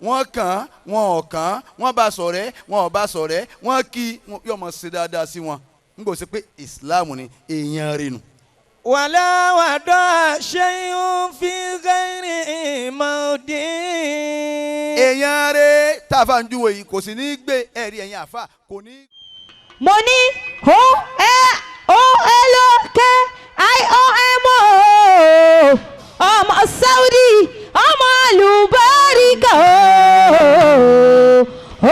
Wọ́n kàn wọ́n ò kàn wọ́n bá ṣọ̀rẹ́ wọ́n ò bá ṣọ̀rẹ́ wọ́n kí yóò máa ṣe dáadáa sí wọn. N kò sí pé Islam ni èèyàn rẹ̀ nù. Wàlá wàdọ́ ṣẹ́yún fi gẹ́rì mọ́dé. Èèyàn rẹ̀ tá a fà ń júwe yìí kò sì ní gbé ẹ̀rí ẹ̀yìn àfà kò ní. Mo ní O O L K I O M O ọmọ Saudi ọmọ àlùbáríkà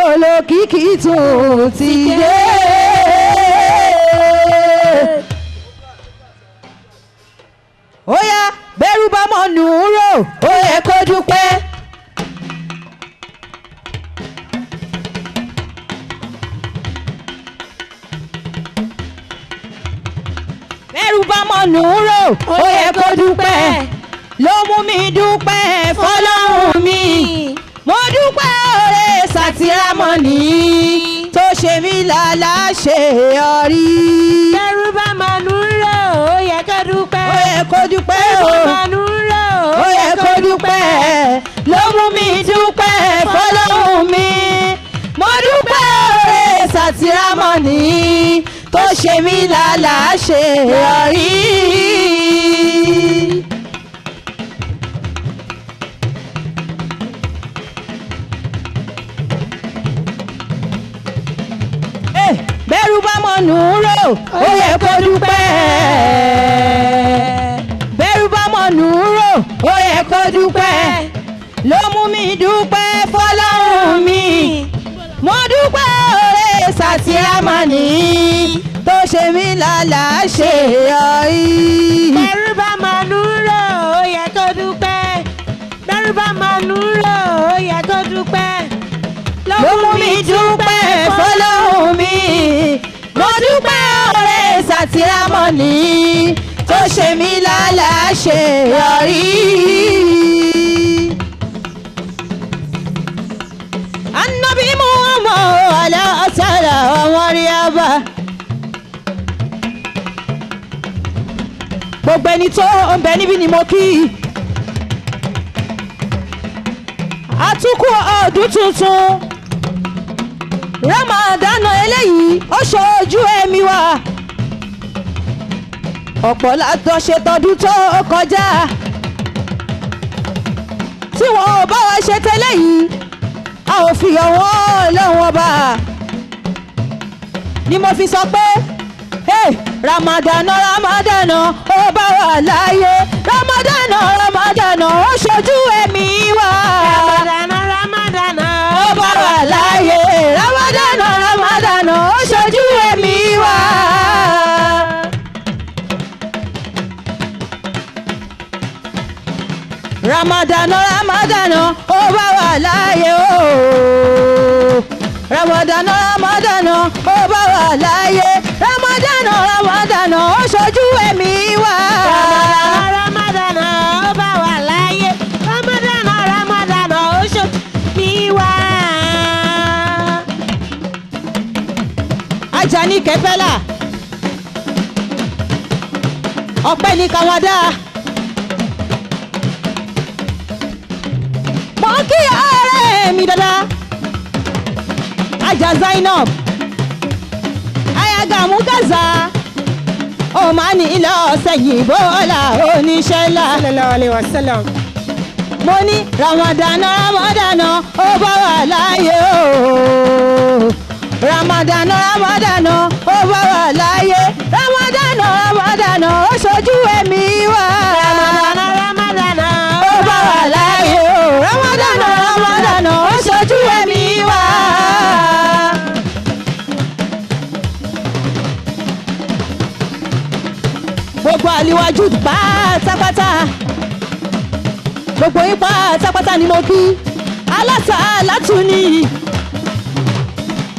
olókìkí tún ti dé. Ó yá bẹ́rù bá mọ̀ nù ú rò ó yẹ kó dúpẹ́. Bẹ́rù bá mọ̀ nù ú rò ó yẹ kó dúpẹ́. Ló mú mi dúpẹ́ fọlọ́run mi. Mo dúpẹ́ oore sàtìrámọ́nì tó ṣe mí láláṣẹ ọrí. Bẹ́rù bá mọ̀ nù ú rò ó yẹ kó dúpẹ́. Ó yẹ kó dúpẹ́ o. Bẹ́rù bá mọ̀ nù ú rò ó yẹ kó dúpẹ́. Ló mú mi dúpẹ́ fọlọ́run mi. Mo dúpẹ́ oore sàtìrámọ́nì tó ṣe mí láláṣẹ ọrí. Bẹ́rù bá mọ̀ nù ú rò ó yẹ kó dúpẹ́. Bẹ́rù bá mọ̀ nù ú rò ó yẹ kó dúpẹ́. Ló mú mi dúpẹ́ fọlọ́run mi. Mo dúpẹ́ oore sàtìrámọ́nì tó ṣe mí láláṣẹ ọ̀rí. Bẹ́rù bá mọ̀ nù ú rò ó yẹ kó dúpẹ́. Bẹ́rù bá mọ̀ nù ú rò ó yẹ kó dúpẹ́. Ló mú mi dúpẹ́ fọlọ́run mi. Mo dúpẹ́ oore sàtìrámọ́nì tó ṣe mí láláṣẹ ọ̀rí. Annabi Muhammad ala asala wa mariaba. Gbogbo ẹni tó ń bẹ níbí ni mo kí. Àtúkù ọdún tuntun Ramadan eléyìí ó ṣojú ẹ̀mí wa. Ọ̀pọ̀ látọ̀ ṣe tọdún tó kọjá tí wọn ò bá wa ṣe tẹ́lẹ̀ yìí a ò fi ọwọ́ Ọlọ́run ọba ni mo fi sọ pé hey, Ramadan Ramadan ó bá wa láyé. Ramadan Ramadan ó ṣojú ẹ̀mí wa. Ramadan Ramadan ó bá wa láyé. Ramadan Ramadan ó ṣojú ẹ̀mí wa. Ramadan Ramadan ó bá wa láyé o. Ramadan Ramadan ó bá wa láyé. Ramadan Ramadan ó ṣojú ẹ̀mí wa. Ramadan Ramadan ó bá wa láyé. Ramadan Ramadan ó ṣojú ẹ̀mí wa. Ajani Kẹfẹ́lá ọpẹ́ ní Kawada. Mo kí ọ̀rẹ́ mi dada Aja Zainab Ayagamu Gaza ó máa ní ilé ọ̀sẹ̀ yìí bọ́lá oníṣẹ́ ńlá. Sallallahu alaihi wasallam. Mo ní Ramadan Ramadan ó bá wà láyé o. Ramadan Ramadan ó bá wà láyé. Ramadan Ramadan ó ṣojú ẹ̀mí wa. Ramadan Ramadan ó bá wà láyé o. Ramadan Ramadan ó ṣojú ẹ̀mí wa. Gbogbo àlìwájú pátápátá gbogbo yín pátápátá ni mo kí. Alásà látúní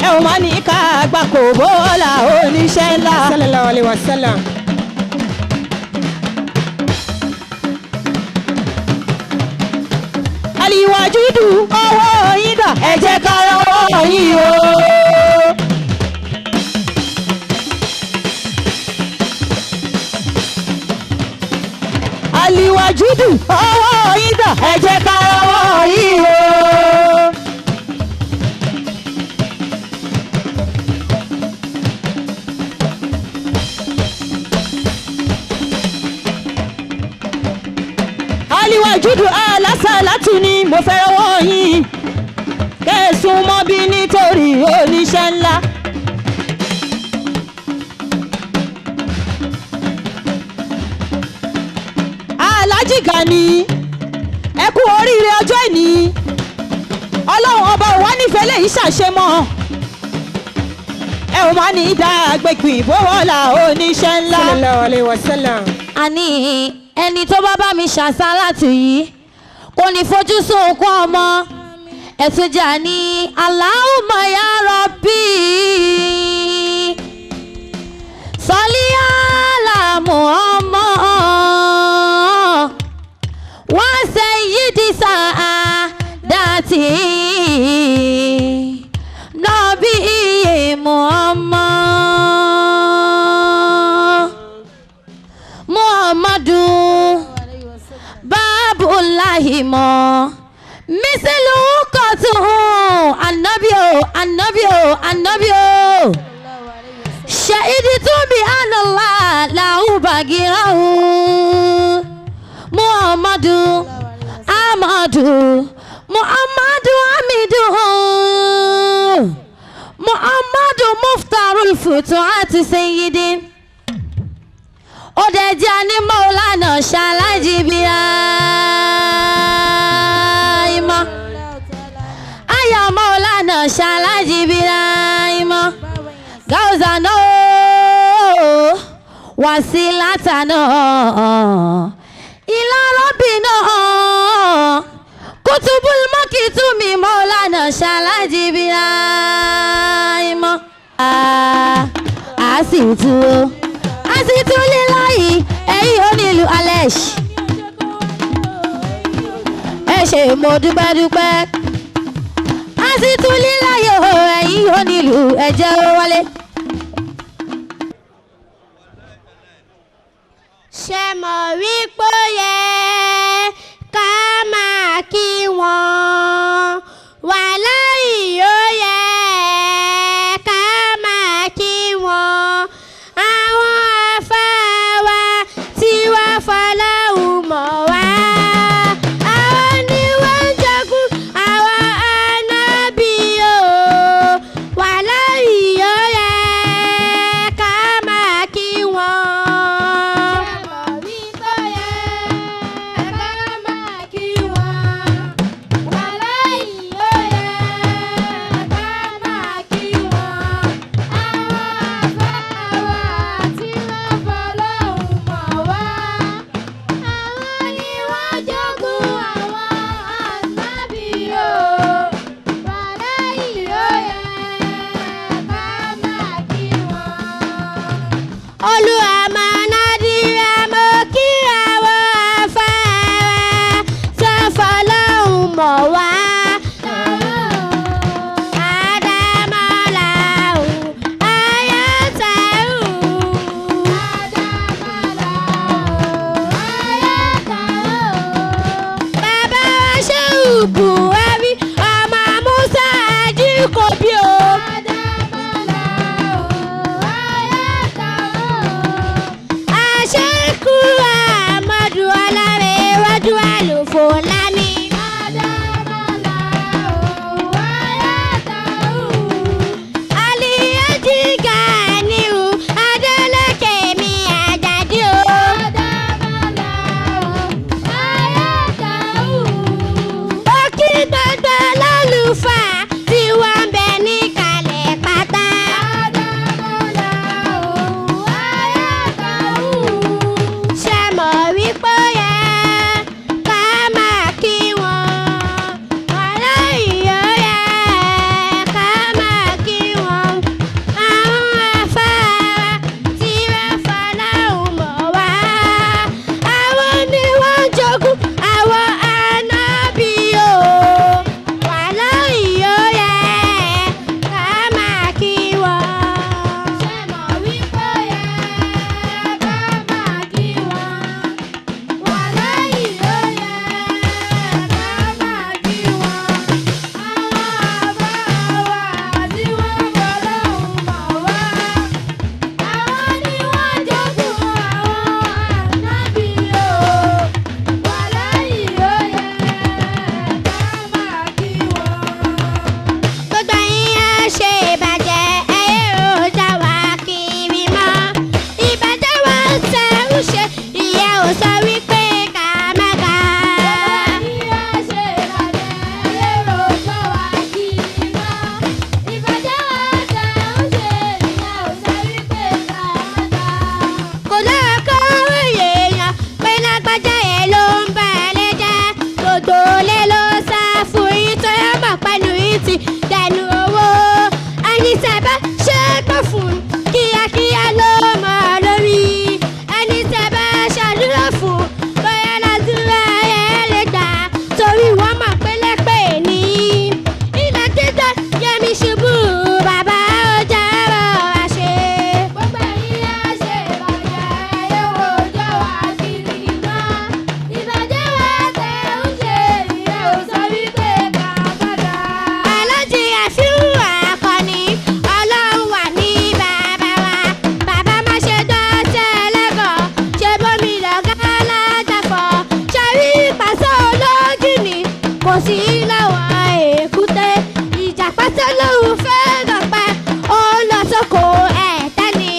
ẹ ò má ní ká gbà kò bọ́lá oníṣẹ́ ńlá. Sallallahu alaihi wasallam. Àlìwájúdù ọwọ́ yín dà ẹ jẹ́ ká rọwọ́ yín o. Àlìwájúdù ọwọ́ yín dà ẹ jẹ́ ká rọwọ́ yín o. Àsálàtù ni mo fẹ́ rọwọ́ yín kẹsùn mọ́ bí nítorí oníṣẹ́ ńlá. Alhaji Gani, ẹ kú oríire ọjọ́ ìní. Ọlọ́run ọba ò wá nífẹ̀ẹ́ lèyí ṣàṣemọ́. Ẹ ò má ní dá agbègbè ìbówọ́lá oníṣẹ́ ńlá. Sallallahu alayhi wa sallam. Àní ẹni tó bá bá mi ṣàṣàlátù yìí kò ní fojú sunkún ọmọ ẹ̀túnjà ní Allahumma ya Rabbi sọlí ala Muhammad wa sayyidi sa'adati nabi Muhammad Muhammadu babulahi mọ mísìlù kọtù anabi o anabi o anabi o ṣèyídì tún bí ànàlá làwọn bàgìrà o Muhammadu Amadu Muhammadu Hamidu Muhammadu Muftarul Futuhati Sayyidi ó dẹ̀ jẹ́ ní Maulana ṣaláàjì bíi àìmọ́ ayọ̀ Maulana ṣaláàjì bíi àìmọ́ gáúsà náà wàsílátà náà ìlàrọ́bì náà kutubul mọ́kìtúmi Maulana ṣaláàjì bíi àìmọ́ a sì tú o a sì tú líláyìí ẹ̀yìn onílù alex ẹ ṣe mo dúpẹ́ dúpẹ́ a sì tú líláyìí o ẹ̀yìn onílù ẹ̀jẹ̀ ó wọlé. Ṣé mọ̀ wípé ó yẹ ká máa kí wọn? Wàláhì ó yẹ ká máa kí wọn. Àwọn àfáà wa tí wọ́n fọláhùn mọ̀ wá. Àwọn ni wọ́n ń jogún àwọn ànábì o. Wàláhì ó yẹ ká máa kí wọn. ti dẹnu owó. Ẹni tẹ́ bá ṣe pọ̀ fún kíákíá ló mọ̀ lórí. Ẹni tẹ́ bá ṣàdúrà fún bóyá ládùúrà ẹ̀ lè gbà torí wọ́n mọ̀ pé lẹ́pẹ̀ ní. Ilẹ̀ títọ́ yẹmi ṣubú bàbá ọjà rọra ṣe. Gbogbo ẹ̀yin á ṣe ìbàjẹ́ yóò jọ wá kiri gan. Ìbàjẹ́ wa tẹ̀ ń ṣe ìyẹn ò sọ wípé kàkàkà. Alájí àfihàn akọni ọlọ́run wà ní bàbá wa. Bàbá má ṣe dọ́tẹ́ ẹlẹ́gàn ṣe bómi lọ́gá alájàpọ̀. Ṣe rí pàṣẹ ológìní kò sí lọ́wọ́ èkúté. Ìjàpá tó lóun fẹ́ dọ̀pẹ́ ó lọ sóko ẹ̀tẹ́ ni.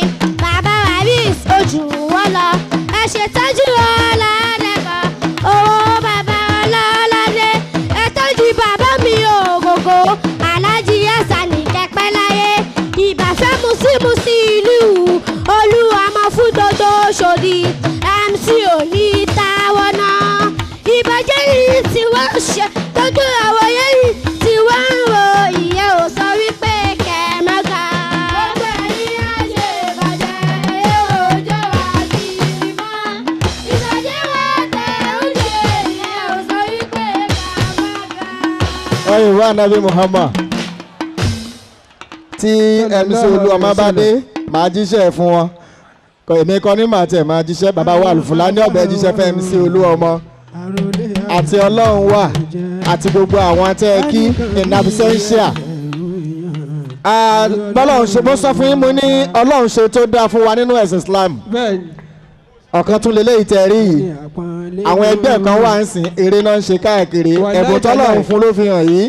Bàbá Waris ojú wọn lọ. Ẹ ṣètọ́jú ọlọ́dẹ̀kọ̀ owó bàbá ọlọ́ládé. Ẹ tọ́jú bàbá mi ògògó alájí ẹ̀sà ní kẹpẹ́ láyé. Ìbàfẹ́ musímusí ìlú olúwa mọ fún gbogbo Òṣòdì. MC ò ní táwọn náà. Ìbàjẹ́ yìí tí wọ́n ṣe tọ́jú àwọn yẹn yìí tí wọ́n ń ro ìyẹn ò sọ wípé kẹ̀mẹ́gà. Gbogbo ẹ̀yin á ṣe ìbàjẹ́ yóò jọ wá kiri mọ́. Ìbàjẹ́ wa tẹ̀ ń ṣe ìyẹn ò sọ wípé kẹ̀mẹ́gà. Ẹ̀yin wa Nabi Muhammad tí MC Olúọmọ bá dé màá jíṣẹ́ fún wọn. Èmi kọ́ ní màá tẹ̀ máa jíṣẹ́ bàbá wa Alufulani ọ̀bẹ jíṣẹ́ fún MC Olúọmọ àti Ọlọ́run wà àti gbogbo àwọn tẹ́ ẹ kí in absentia. Bọ́lọ́run ṣe mo sọ fún yín mo ní Ọlọ́run ṣe tó dáa fún wa nínú ẹ̀sìn Islam. Ọ̀kan tún lélẹ́yìí tẹ́ rí yìí. Àwọn ẹgbẹ́ kan wà ń sìn eré náà ń ṣe káàkiri ẹ̀bùn tọ́lọ́run fún ló fi hàn yìí.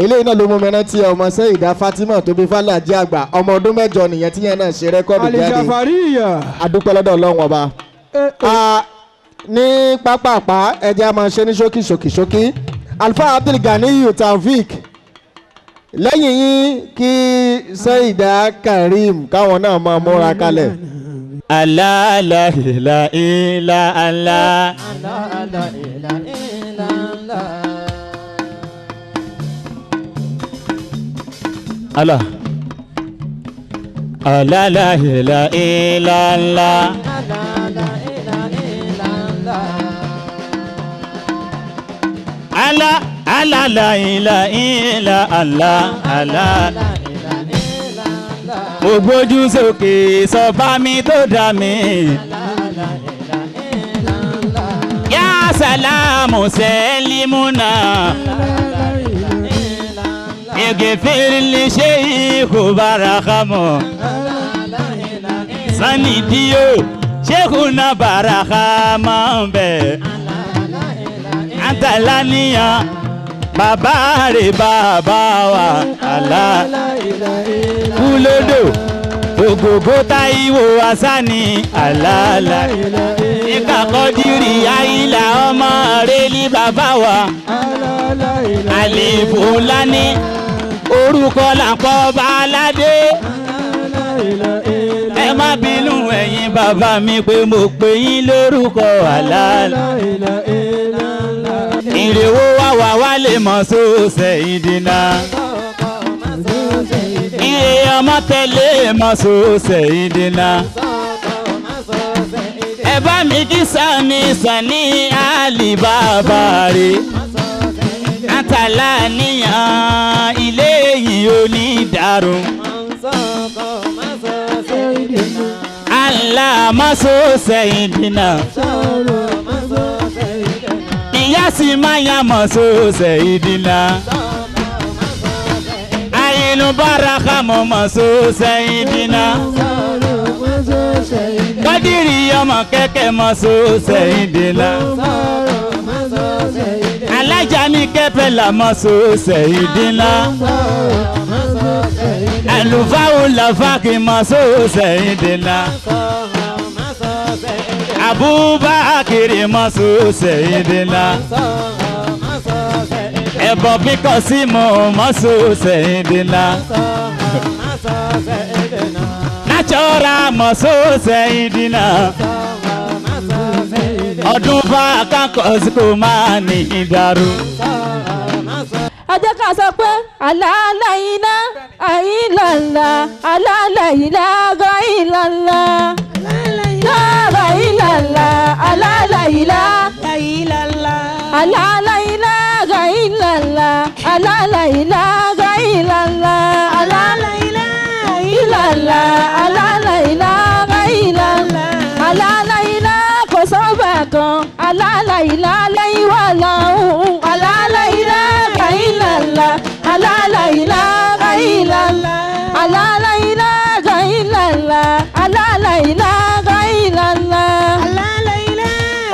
Eléyìí náà ló mú mi rántí ọmọ Sẹ́yìndá Fatima tó bí Fálàjì àgbà ọmọ ọdún 8 nìyẹn tí yẹn náà ṣe rẹ́kọ́ọ̀dù jáde. Adúpẹ́ lọ́dọ̀ Ọlọ́run ọba. Ní pápápá ẹjẹ́ a máa ṣe ní ṣókí ṣókí ṣókí. Alfa Abdul Ganiyu Taofik lẹ́yìn yín kí Sẹ́yìndá Karim káwọn náà máa múra kalẹ̀. Allah la ilaha illa Allah. Allah. Allah la ilaha illa Allah. Allah Allah la ilaha illa Allah. Allah. Mo gbójú sókè sọ bá mi tó dá mi. Yá sàlámù sẹ́límùnà. Ìgèfèrè lè ṣe ikú barakamu. Sani díò ṣékùnà barakama bẹ̀. Àtàlánìyàn bàbá rẹ̀ bàbá wa àlá. Kúlódò ògògó Táíwò Asani àlàálà. Ìkàkọ́dírì àyílà ọmọ rẹ̀ ní bàbá wa. Àlèfò ńlá ní orúkọ làpọ̀ ọba aládé. Ẹ má bínú ẹ̀yin bàbá mi pé mo pè yín lórúkọ àlàálà. Ìrèwó wá wà wá lè mọ̀ sóòsẹ̀ ìdínà. Iye ọmọ tẹ̀lé mọ̀ sóòsẹ̀ ìdínà. Ẹ bá mi kí Sani Sani Àlì bàbá rẹ̀. Àtàlà níyàn ilé yìí ò ní dàrú. Allah mọ̀ sóòsẹ̀ ìdínà. Ìyá sì máa yà mọ̀ sóòsẹ̀ ìdínà. Àyìnú báraka mọ̀ mọ̀ sóòsẹ̀ ìdínà. Kọ́dìrì ọmọ kẹ́kẹ́ mọ̀ sóòsẹ̀ ìdínà. Alájà ní kẹ́pẹ́ là mọ̀ sóòsẹ̀ ìdínà. Àlùfáà làfáàkì mọ̀ sóòsẹ̀ ìdínà. Abubakar mọ̀ sóòsẹ̀ ìdínà. Ẹ̀bọ̀n bíkọ́ sí mọ̀ mọ̀ sóòsẹ̀ ìdínà. Natural mọ̀ sóòsẹ̀ ìdínà. Ọdún bá kankọ̀ sí kò máa ní ìdàrú. Ẹ Ẹ jẹ́ ká sọ pé àlàálàyìnlá àyìnlànà àlàálàyìnlá gọ́ìlànà gọ́ìlànà àlàálàyìnlá àlàálàyìnlá gọ́ìlànà àlàálàyìnlá gọ́ìlànà àlàálàyìnlá àlàálàyìnlá gọ́ìlànà àlàálàyìnlá kò sọ́ba kan àlàálàyìnlá lẹ́yìn wà lọ́hùn àlàálàyìnlá gàìlàlà àlàálàyìnlá gàìlàlà àlàálàyìnlá gàìlàlà àlàálàyìnlá gàìlàlà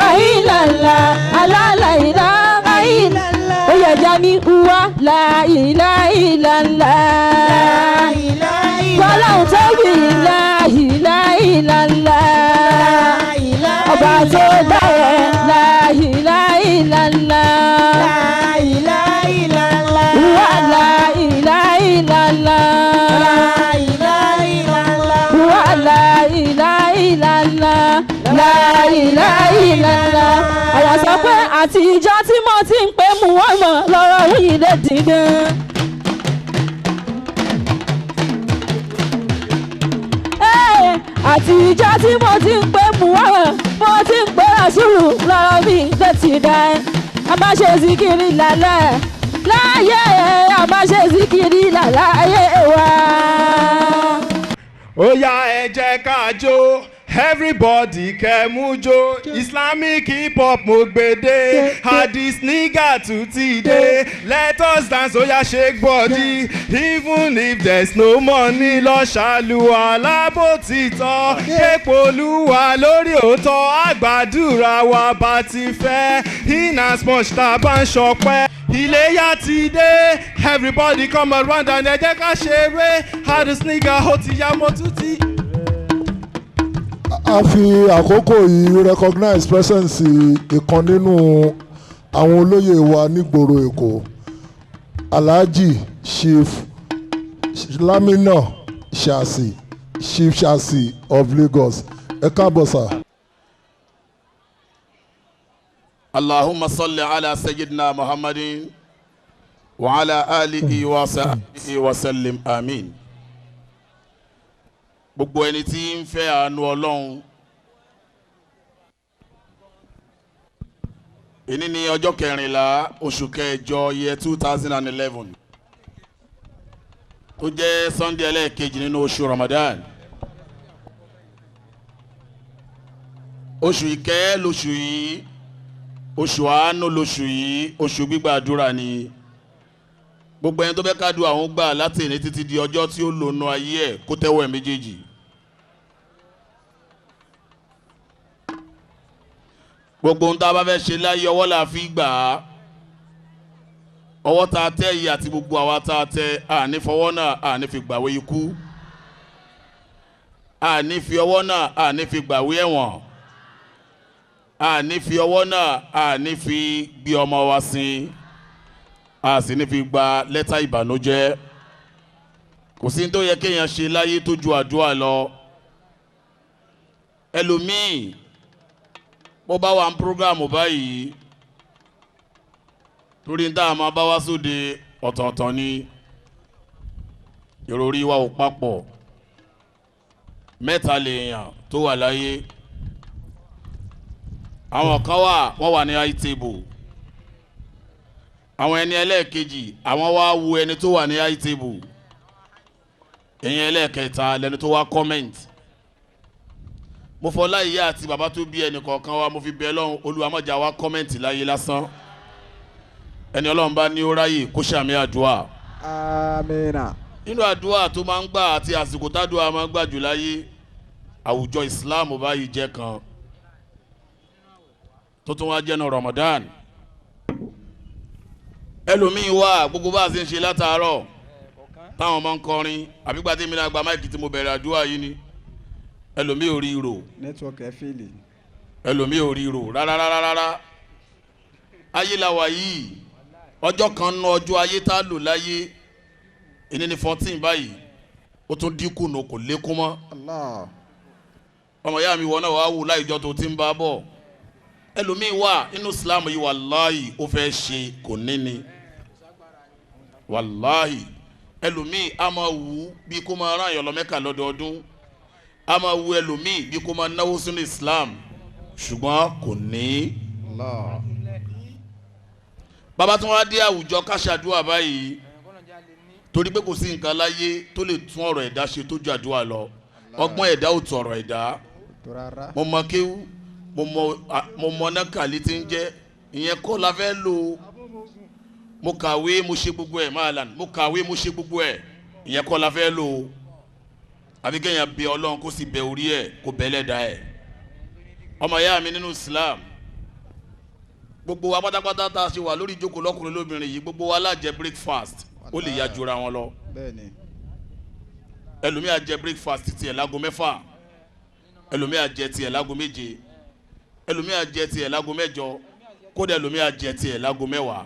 gàìlàlà àlàálàyìnlá gàìlàlà. Ó yẹ já ní uwa láìláìlàlà gbọ́láhùn tó wí láìláìlàlà ọba tó dá ẹ láìláìlàlà wà láìláìlàlà wà láìláìlàlà láìláìlàlà. Àyà sọ pé àtijọ́ tí mo ti ń pè mú wọ́n mọ̀ lọ́rọ̀ yìí lè dín gan. Àtijọ́ tí mo ti ń pè mú wọ́n mo ti ń pè Rasulu lọ́rọ̀ mi lè ti dá ẹ. A máa ṣe zikiri lálẹ́ láyé, a máa ṣe zikiri láláyé wa. Ó yá, ẹ jẹ́ ká jó, everybody kẹ́ mú jó. Islamic hip hop mo gbede, Hadis nigga tún ti dé. Let us dance, ó yá, shake body even if there's no money. Lọ ṣàlùwàlá bó ti tọ́, képo Olúwa lórí òótọ́, àgbàdúrà wa bá ti fẹ́, in as much tá a bá ń ṣọpẹ́. Iléyá ti dé, everybody come around and ẹ jẹ́ ká ṣeré. Hadis nigga, ó ti yá, mo tún ti. A fi àkókò yìí recognize presence ìkan nínú àwọn olóyè wa nígboro Èkó, Alhaji Chief Lamina Shasi, Chief Shasi of Lagos. Ẹ káàbọ̀ sà. اللهم صل على سيدنا محمد وعلى آله وصحبه وسلم، آمين. Gbogbo ẹni tí ń fẹ́ àánú Ọlọ́run, èní ní ọjọ́ 14 oṣù kẹjọ year 2011, tó jẹ́ Sunday ẹlẹ́ẹ̀kejì nínú oṣù Ramadan. Oṣù ìkẹ́ lóṣù yìí, oṣù àánú lóṣù yìí, oṣù gbígbàdúrà ni. Gbogbo ẹni tó fẹ́ ká du àwọn gbà láti ní títí di ọjọ́ tí ó lò nù ayé ẹ̀, kó tẹ́wọ́ ẹ̀ méjèèjì. Gbogbo ohun tá a bá fẹ́ ṣe láyé, ọwọ́ la fi gbà á. Ọwọ́ tá a tẹ́ yìí àti gbogbo àwa tá a tẹ́, àní fọwọ́ náà àní fi gbàwé ikú, àní fi ọwọ́ náà àní fi gbàwé ẹ̀wọ̀n, àní fi ọwọ́ náà àní fi gbé ọmọ wa sin, a sì ní fi gba lẹ́tà ìbànújẹ́. Kò sí ní tó yẹ kéèyàn ṣe láyé tó ju àdúrà lọ. Ẹlòmíì, bó bá wà ní prógráàmù báyìí, torí ní tá a máa bá wá sóde ọ̀tọ̀ọ̀tọ̀ ni, ìròrí wa ò papọ̀. Mẹ́ta lèèyàn tó wà láyé. Àwọn kan wà, wọ́n wà ní high table. Àwọn ẹni ẹlẹ́ẹ̀kejì, àwọn wá wo ẹni tó wà ní high table. Ẹ̀yin ẹlẹ́ẹ̀kẹta lẹni tó wá comment. Mo fọlá ìyá àti bàbá tó bí ẹnì kọ̀ọ̀kan wa, mo fi bẹ Ọlọ́run, Olúwa má jẹ́ wá comment láyé lásán. Ẹni Ọlọ́run bá ní ó ráyè, kó ṣàmì àdúrà. Amina. Nínú àdúrà tó máa ń gbà àti àsìkò tádùá máa ń gbà jù láyé, àwùjọ Islam báyìí jẹ́ kan tó tún wá jẹ́nu Ramadan. Ẹlòmíín wà, gbogbo bá a ṣe ń ṣe látàárọ̀ táwọn máa ń kọrin, àbígbà tí mi náà gba mic tí mo bẹ̀rẹ̀ àdúrà yìí ni, ẹlòmíín ò rí rò. Network ẹ fail. Ẹlòmíín ò rí rò rárá rárá rárá. Ayé la wà yìí, ọjọ́ kan ná ọjọ́ ayé tá a lò láyé, èní ní 14 báyìí, ó tún dínkù nù, kò lékún mọ́. Allah. Ọmọ ìyá mi, wọ náà wàá wù láìjọ tó ti ń bá bọ̀. Ẹlòmíín wà nínú Islam yìí, wàláhì, ó fẹ́ ṣe, kò ní ni. Wàláhì, ẹlòmíì a máa wù ú bí kó máa rán àyàn lọ Mẹ́kà lọ́dọọdún, a máa wù ẹlòmíì bí kó máa náwó sínú Islam, ṣùgbọ́n kò ní. Bàbá tí wọ́n á dé àwùjọ ká ṣàdúrà báyìí, torí pé kò sí nǹkan láyé tó lè tún ọ̀rọ̀ ẹ̀dá ṣe tó ju àdúrà lọ. Ọgbọ́n ẹ̀dá ò tún ọ̀rọ̀ ẹ̀dá. Mo mọ kéwú, mo mọ nákàlí tí ń jẹ́ ìyẹn kọ́ la fẹ́ lò. Mo kàwé, mo ṣe gbogbo ẹ̀ máa lànà, mo kàwé, mo ṣe gbogbo ẹ̀, ìyẹn kọ́ la fẹ́ lò. Àbí kéèyàn bẹ Ọlọ́run, kó sì bẹ orí ẹ̀, kó bẹ ẹlẹ́dàá ẹ̀. Ọmọ ìyá mi nínú Islam, gbogbo wa pátápátá tá a ṣe wà lórí ìjókòó, lọ́kùnrin lóbìnrin yìí, gbogbo wa la jẹ breakfast. Ó lè ya jura wọn lọ. Ẹlòmíì á jẹ breakfast tiẹ̀ láago 6, ẹlòmíì á jẹ tiẹ̀ láago 7, ẹlòmíì á jẹ tiẹ̀ láago 8, kódà ẹlòmíì á jẹ tiẹ̀ láago 10.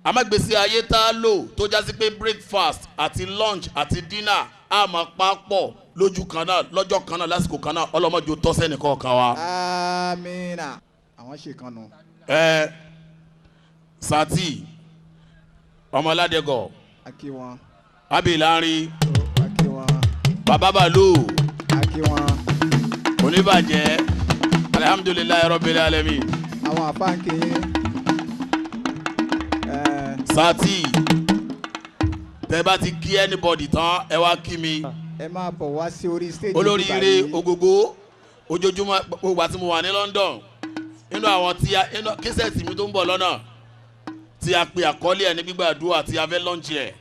Amágbèsè ayé tá a lò tó jásí pé breakfast àti lunch àti dinner á máa pa pọ̀ lójú kan náà, lọ́jọ́ kan náà, lásìkò kan náà, ọlọ́mọdé tọ́sẹ́ nìkan kan wa. Amina, àwọn ṣe kan nù. Ẹ Sati ọmọládẹgọ, Akí wọn. Abilanri. Akí wọn. Baba Balu. Akí wọn. Oníbàjẹ́, alihamudulilayi rabbil alamin. Àwọn àfáǹkì yín. Sati, tẹ bá ti kí anybody tán, ẹ wá kí mi. Ẹ máa bọ̀ wá sí orí stage. Olóríire ògógó ojoojúmọ́, gbogbo àti mo wà ní London, nínú àwọn tí a inú kíṣẹ́ẹ̀tì mi tó ń bọ̀ lọ́nà tí a pe àkọlé ẹ̀ ní gbígbàdúrà tí a fẹ́ launch ẹ̀,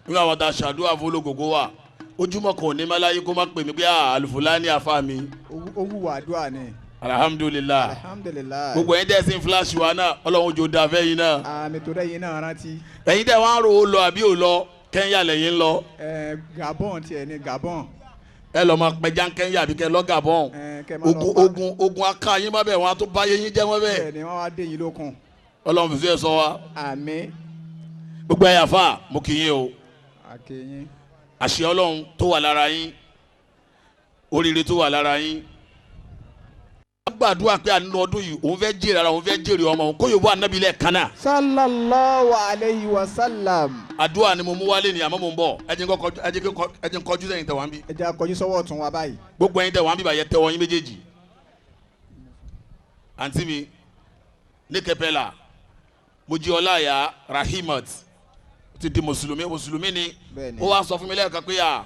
nínú àwọn tá a ṣàdúrà fún ológógó wa. Ojúmọ́ kan ò ní máláyé kó má pè mí pé àlùfáàní àfa mi. Ó wùwà àdúrà ni. Alhamdulilah. Alhamdulilayi. Gbogbo ẹ̀yin tẹ́ sí flash wa náà, Ọlọ́run jò dáa fẹ́ yín náà. Àmì tó dẹ́ yín náà rántí. Ẹ̀yin tẹ́ wọ́n á ro ó lọ àbí ò lọ, Kẹ́ńyà lẹ́yìn ń lọ. Ẹ Gabon tiẹ̀ ni, Gabon. Ẹ lọ máa pẹja Kẹ́ńyà àbí kẹ́ lọ Gabon. Kẹ́ máa lọ Ogun pa. Ogun ogun aká yín má bẹ̀, wọ́n á tó báyé yín jẹ́ wọ́n bẹ́ẹ̀. Bẹ́ẹ̀ ni, wọ́n wá dé yín lókun. Ọlọ́run fi sí ẹ sọ wa. Àmín. Gbogbo ẹ̀yà fà, mo kì í yín o. Àkèyìn. Àṣẹ Ọlọ́run tó wà lára yín, oríire tó wà lára yín. Wọ́n gbàdúrà pé àánú ọdún yìí, òun fẹ́ jèrè ara òun, fẹ́ jèrè ọmọ òun, kó yóò bọ́ ànábì lẹ́ẹ̀kan náà. Sallallahu alayhi wa sallam. Àdúrà ni mo mú wálé ni, àmọ́ mo ń bọ̀. Ẹ jẹ́ n kọ́kọ́- ẹ jẹ́ n kọjú sẹ́yìn tẹ̀ wá ń bí. Ẹ jẹ́ akọjú sọ́wọ́ ọ̀tún wa báyìí. Gbogbo ẹ̀yin tẹ̀ wá ń bí báyẹn, tẹ́wọ́ yín méjèèjì. Àǹtí mi ní kẹpẹ́là, Mojí Ọláyà Rahimat ti di mùsùlùmí, mùsùlùmí ni. Bẹ́ẹ̀ni. Ó wá sọ fún mi lẹ́ẹ̀kan pé à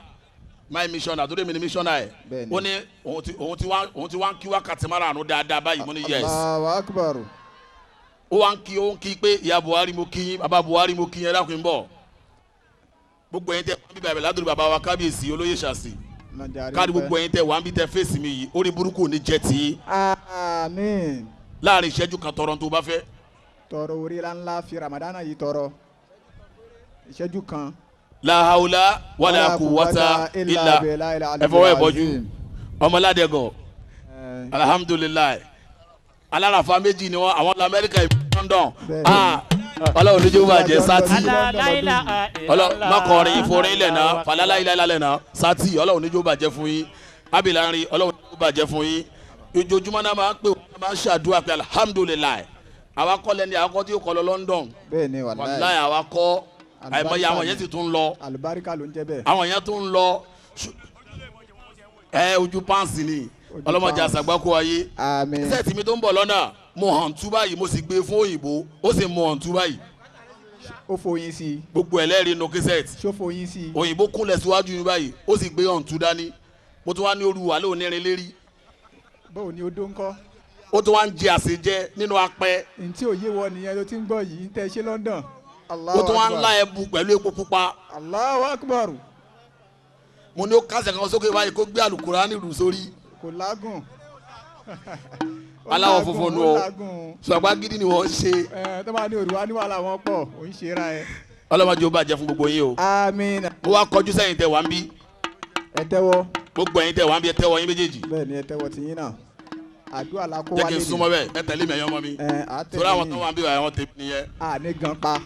my mission àtúndé mi ni missioner ẹ̀. Bẹ́ẹ̀ni. Ó ní òun ti wá ń kí wákàtí márààrún dáadáa báyìí. Mo ní yes. Allahu akbar. Ó wá ń kí, ó ń kí pé ìyá Buhari, mo kí yín, bàbá Buhari, mo kí yín. Ẹ dákun, ń bọ̀. Gbogbo ẹ̀yin tẹ́ wá ń bí bàbá ládùúgbò, bàbá wa kábíyèsí olóyè ṣàṣì káàdì, gbogbo ẹ̀yin tẹ́ wá ń bí tẹ́ fèsì mi yìí, orí burúkú ò ní jẹ́ tì í. Àmín. Láàrin ìṣẹ́jú kan, tọrọ tó bá fẹ́. Tọrọ orí ńlá, fi Ramadana yìí tọrọ, ìṣẹ́jú kan. La hawla wala quwwata illa. Ẹ fọwọ́ ẹ̀ bọ́jú. Ọmọládẹ́gọ̀, alhamdulilayi, alárafà méjì ni wọn, àwọn lamẹ́ríkà, ìlú London. Ah, Ọlọ́run lójú bá jẹ sátì. Ọlọ́run makọrin ìforin ilẹ̀ náà falala ilẹ̀ lálẹ́ náà. Sátì, Ọlọ́run níjó bàjẹ́ fún yín. Abilarin, Ọlọ́run níjó bàjẹ́ fún yín. Ojoojúmọ́ náà máa ń pè wọ́n, máa ń ṣàdúrà pé alhamdulilayi. Àwa kọ́ lẹ́ni àkọ́kọ́ tí yóò kọ́ lọ London. Bẹ́ẹ̀ni, wàláyé. Wàláyé, àwa kọ́. Àìmọye àwọn yẹn sì tún lọ. Àlùbáríkà ló ń jẹ́ bẹ́ẹ̀. Àwọn yẹn tún lọ. Ẹ ojú pàǹsì ni ọlọ́mọdé àṣàgbákò ayé. Àmín. Sẹ́ẹ̀tì mi tó ń bọ̀ lọ́nà, mo hàn tú báyìí, mo sì gbé fún òyìnbó, ó sì mo hàn tú báyìí. Ó foyin sí i. Gbogbo ẹlẹ́rìí nu kíṣẹ́ẹ̀tì. Ṣó foyin sí i. Òyìnbó kúnlẹ̀ síwájú mi báyìí, ó sì gbé hàn tú dání. Mo tún wá ní olúwa lóò nírin lérí. Báwo ni odó ń kọ́. Ó tún wá ń jẹ àṣejẹ nínú apẹ. Ntí òye wọ nìyẹn ló ti ń gbọ́ yìí ń tẹ́ ṣe London. Ó tún wá ń lá ẹbu pẹ̀lú epo pupa. Allahu Akbar. Mo ní ó kásẹ̀ kan sókè báyìí, kó gbé àlùkùránì rù sórí. Kò lágùn. Aláwọ̀ funfun nu ọ, sọ̀gbà gidi ni wọ́n ṣe. Ẹ tó bá ní òrùwá ní wàhálà wọn pọ̀, ò ń ṣe ra ẹ. Ọlọ́mọdé ó bàjẹ́ fún gbogbo yín o. Àmín. Mo wá kọjú sẹ́yìn tẹ wá ń bí. Ẹ tẹ́wọ́. Gbogbo ẹ̀yin tẹ wá ń bí, ẹ tẹ́wọ́ yín méjèèjì. Bẹ́ẹ̀ni, ẹ tẹ́wọ́ tiyín náà. Àdúrà la kó Jẹ́ wálé. kí n súnmọ́ bẹ́ẹ̀, ẹ tẹ̀lé mi, ẹ̀yin ọmọ mi. Ẹ à tẹ̀lé Torí àwọn yín. tó wà ń bí wà, àwọn tèmi nìyẹn. A ní gan pa.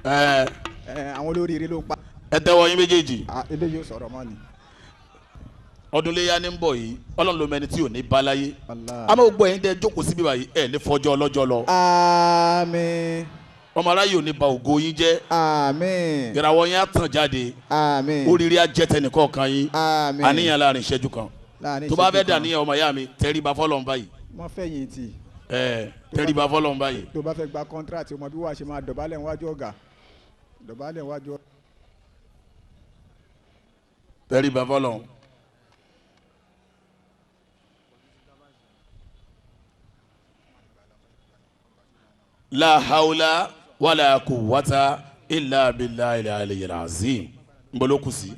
Ẹ Ẹ àwọn olóríire ló pa. Ẹ tẹ́wọ́ yín méjèèjì. Eléyìí ò sọ̀rọ̀ mọ́ ni. Ọdún léyà ní ń bọ̀ yìí, Ọlọ́run ló mẹni tí ò ní bá láyé. Àmọ́ gbogbo ẹ̀yin tẹ́ jókòó síbí báyìí, ẹ̀ ní fọjọ́ ọlọ́jọ́ lọ. Àmín. Ọmọ aráyé ò ní ba ògo yín jẹ́. Àmín. Ìràwọ̀ yín á tàn jáde. Àmín. Oríire á jẹ́ tẹnìkọ̀ọ̀kan yín. Àmín. Àníyàn láàrin ìṣẹ́jú kan. Láàrin Tó bá ìṣẹ́jú fẹ́ kan. dàníyàn ọmọ ìyá mi, tẹríba fọ́lọ́run báyìí. Wọ́n fẹ̀yìn tì. Ẹ tẹríba fọ́lọ́run báyìí. Tó bá fẹ́ gba kọ́ńtrátì, o mọ bí wàá ṣe máa dọ̀bálẹ̀ níwájú ọ̀gá. Dọ̀bálẹ̀ níwájú ọ̀gá. Tẹríba fọ́lọ́run. La hawla wala quwwata illa billahi al-aliyyil azim. N bolo kù sí.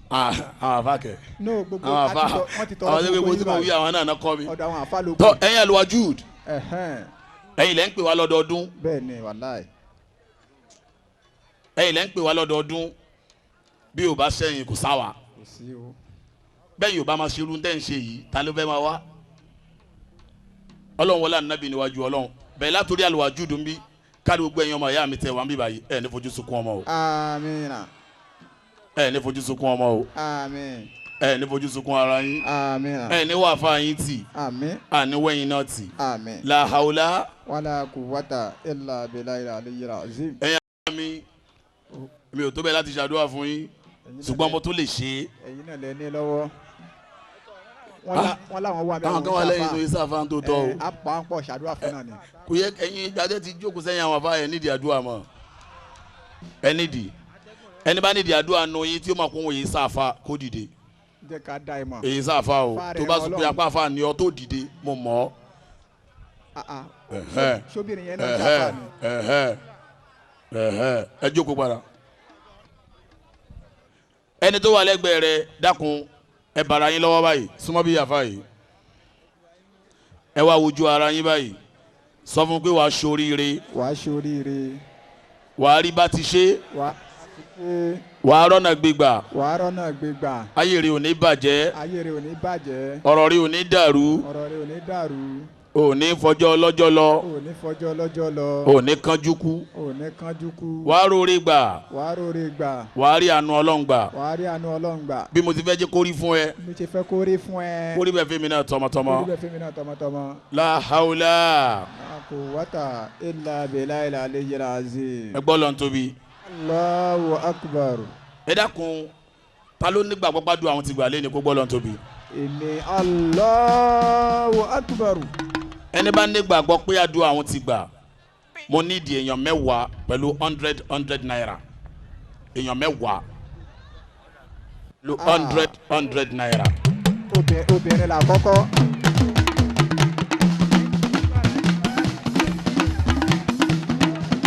Ah, àwọn àfa kẹ. No, gbogbo Àwọn àfa wọ́n ti tọrọ àwọn fún gbogbo gbogbo tí mo wí yín àwọn náà kọ́ mi. báyìí. Ọ̀dọ̀ àwọn àfa ló kù. Tọ́ ẹ̀yin Alwajud, Ẹ̀hẹ́n. ẹ̀yin lẹ́ ń pè wá lọ́dọọdún. Bẹ́ẹ̀ ni wàláì. Ẹ̀yin lẹ́ ń pè wá lọ́dọọdún. Bí o bá sẹ́yìn kò sáwà. Kò sí o. Bẹ́ẹ̀ yóò bá máa ṣe irú tẹ́ ń ṣe yìí, ta ló fẹ́ máa wá? Ọlọ́run wọlé ànábì níwájú Ọlọ́run. Bẹ́ẹ̀ látòrí Alwajud ń bí káàdì gbogbo ẹ̀yin ọmọ ìyá mi tẹ̀ wá ń bí báyìí. Ẹ̀ ní fojú sunkún ọmọ o. Àmín. Ẹ̀ ní fojú sunkún ọmọ o. Àmín. Ẹ̀ ní fojú sunkún ara yín. Àmín. Ẹ̀ ní wàá fa yín tì. Àmín. Àní wẹ́yìn náà tì. Àmín. La hawla. Wala quwwata illa billahi al-aliyyil azim. Ẹ̀yin ará mi, mi ò tó bẹ́ẹ̀ láti ṣàdúrà fún yín, ṣùgbọ́n mo tún lè ṣe é. Ẹ̀yin náà lẹ ní lọ́wọ́. Wọ́n láwọn wà bẹ́ẹ̀. Àwọn kan wà lẹ́yìn tó yí sáfà tó tọ́ o. Ẹ̀ á pa ń pọ̀ ṣàdúrà fún náà ni. Kò yẹ ẹ̀yin ìgbàdé ti jókòó sẹ́yìn àwọn afá ẹ̀ nídìí àdúrà mọ́. Ẹ nídìí. Ẹni bá nídìí àdúrà nu yín tí ó máa kún òye sáfà kó dìde. Jẹ́ ká dá ẹ mọ̀. Èyí sáfà o. Fáre Tó bá sọ pé Ọlọ́run. apá àfà ni ọ tó dìde, mo mọ̀ ọ́. Ah, ah. Ẹ̀hẹ́. Ṣóbìnrin yẹn náà ṣàfà ni. Ẹ̀hẹ́. Ẹ̀hẹ́. Ẹ jókòó padà. Ẹni tó wà lẹ́gbẹ̀ẹ́ rẹ dákun ẹ bára yín lọ́wọ́ báyìí súnmọ́ bí yàfa yìí. Ẹ wá wojú ara yín báyìí. Sọ fún pé wàá ṣoríire. Wàá ṣoríire. Wàá rí bá ti ṣe. Wàá ṣe. Wàá rọ́nà gbégbà. Wàá rọ́nà gbégbà. Ayé rẹ ò ní bàjẹ́. Ayé rẹ ò ní bàjẹ́. Ọ̀rọ̀ rẹ ò ní dàrú. Ọ̀rọ̀ rẹ ò ní dàrú. Ò ní fọjọ́ ọlọ́jọ́ lọ. Ò ní fọjọ́ ọlọ́jọ́ lọ. Ò ní kánjú kú. Ò ní kánjú kú. Wàá róore gbà. Wàá róore gbà. Wàá rí àánú Ọlọ́run gbà. Wàá rí àánú Ọlọ́run gbà. Bí mo ti fẹ́ jẹ́ kó rí fún ẹ. Bí mo ti fẹ́ kó rí fún ẹ. Kó rí bẹ́ẹ̀ fún mi náà tọmọtọmọ. Kó rí bẹ́ẹ̀ fún mi náà tọmọtọmọ. La hawla. La quwwata illa billahil aliyyil azim. Ẹ gbọ́ lọ́n tóbi. Allahu akbar. Ẹ dákun, ta ló nígbàgbọ́ gbádùn àwọn ti gbà lé ní kó gbọ́ lọ́n tóbi. Èmi Allahu akbar. Ẹni bá nígbàgbọ́ pé àdúrà àwọn ti gbà, mo nídìí èèyàn mẹ́wàá pẹ̀lú 100 naira. Èèyàn mẹ́wàá pẹ̀lú 100 naira. Obìnrin là kọ́kọ́.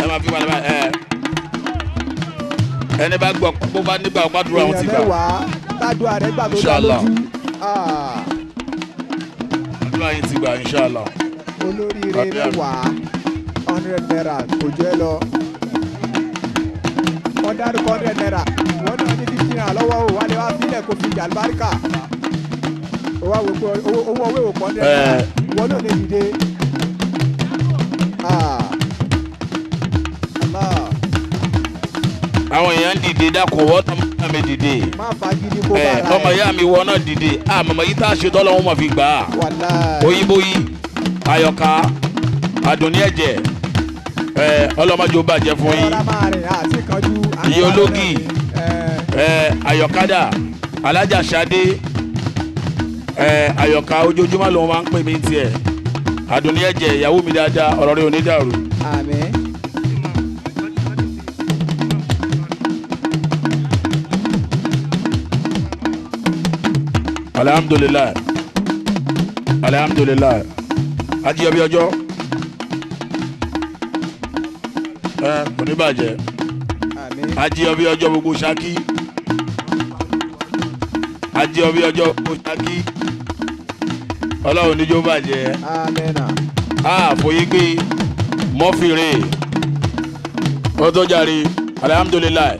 Ẹ máa fi wà lẹ́bàá ẹ. Ẹni bá gbọ́ bó bá nígbàgbọ́ àdúrà àwọn ti gbà. Èèyàn mẹ́wàá tádùá rẹ̀ gbà tó dá Inshallah. lójú. Àdúrà yín ti gbà inshallah. Olóríire mẹ́wàá 100 naira kò jẹ́ lọ. Wọ́n dárúkọ 100 naira. Wọ́n náà ní 50 naira lọ́wọ́ o, wá lè wá fílẹ̀ kó fi jàlùbáríkà. Ó wá wò pé owó owó ò pọ̀ 100 naira. Wọ́n náà lè dìde. Allah. Àwọn èèyàn dìde dákun wọ́n tọ́ ọmọ mi dìde. Má fagídí kó bára ẹ. Ọmọ ìyá mi wọ náà dìde. Àmọ̀mọ̀ yìí tá a ṣe tọ́lọ́ wọn mọ̀ fi gbà á. Wàláì. Oyinboyi, Ayọ̀ká, Àdùnní ẹ̀jẹ̀, ọlọ́mọdé ó bàjẹ́ fún yín. Ọlọ́run máa rìn àti kanjú. Iye ológì, Ayọ̀kádà, Alájà Ṣadé, Ayọ̀ká ojoojúmọ́ lòun máa ń pè mí tiẹ̀. Àdùnní ẹ̀jẹ̀, ìyàwó mi dáadáa, ọ̀rọ̀ rẹ̀ ò ní dàrú. Àmín. Alhamdulilayi, alhamdulilayi, ajiyabi ọjọ́ kò ní bàjẹ́. Ajiyabi ọjọ́ gbogbo Ṣakí, ajiyabi ọjọ́ gbogbo Ṣakí, Ọlọ́run níjó bàjẹ́. Àmín. A fòye gbé mọ́fìrè ó tó jàre. Alhamdulilayi.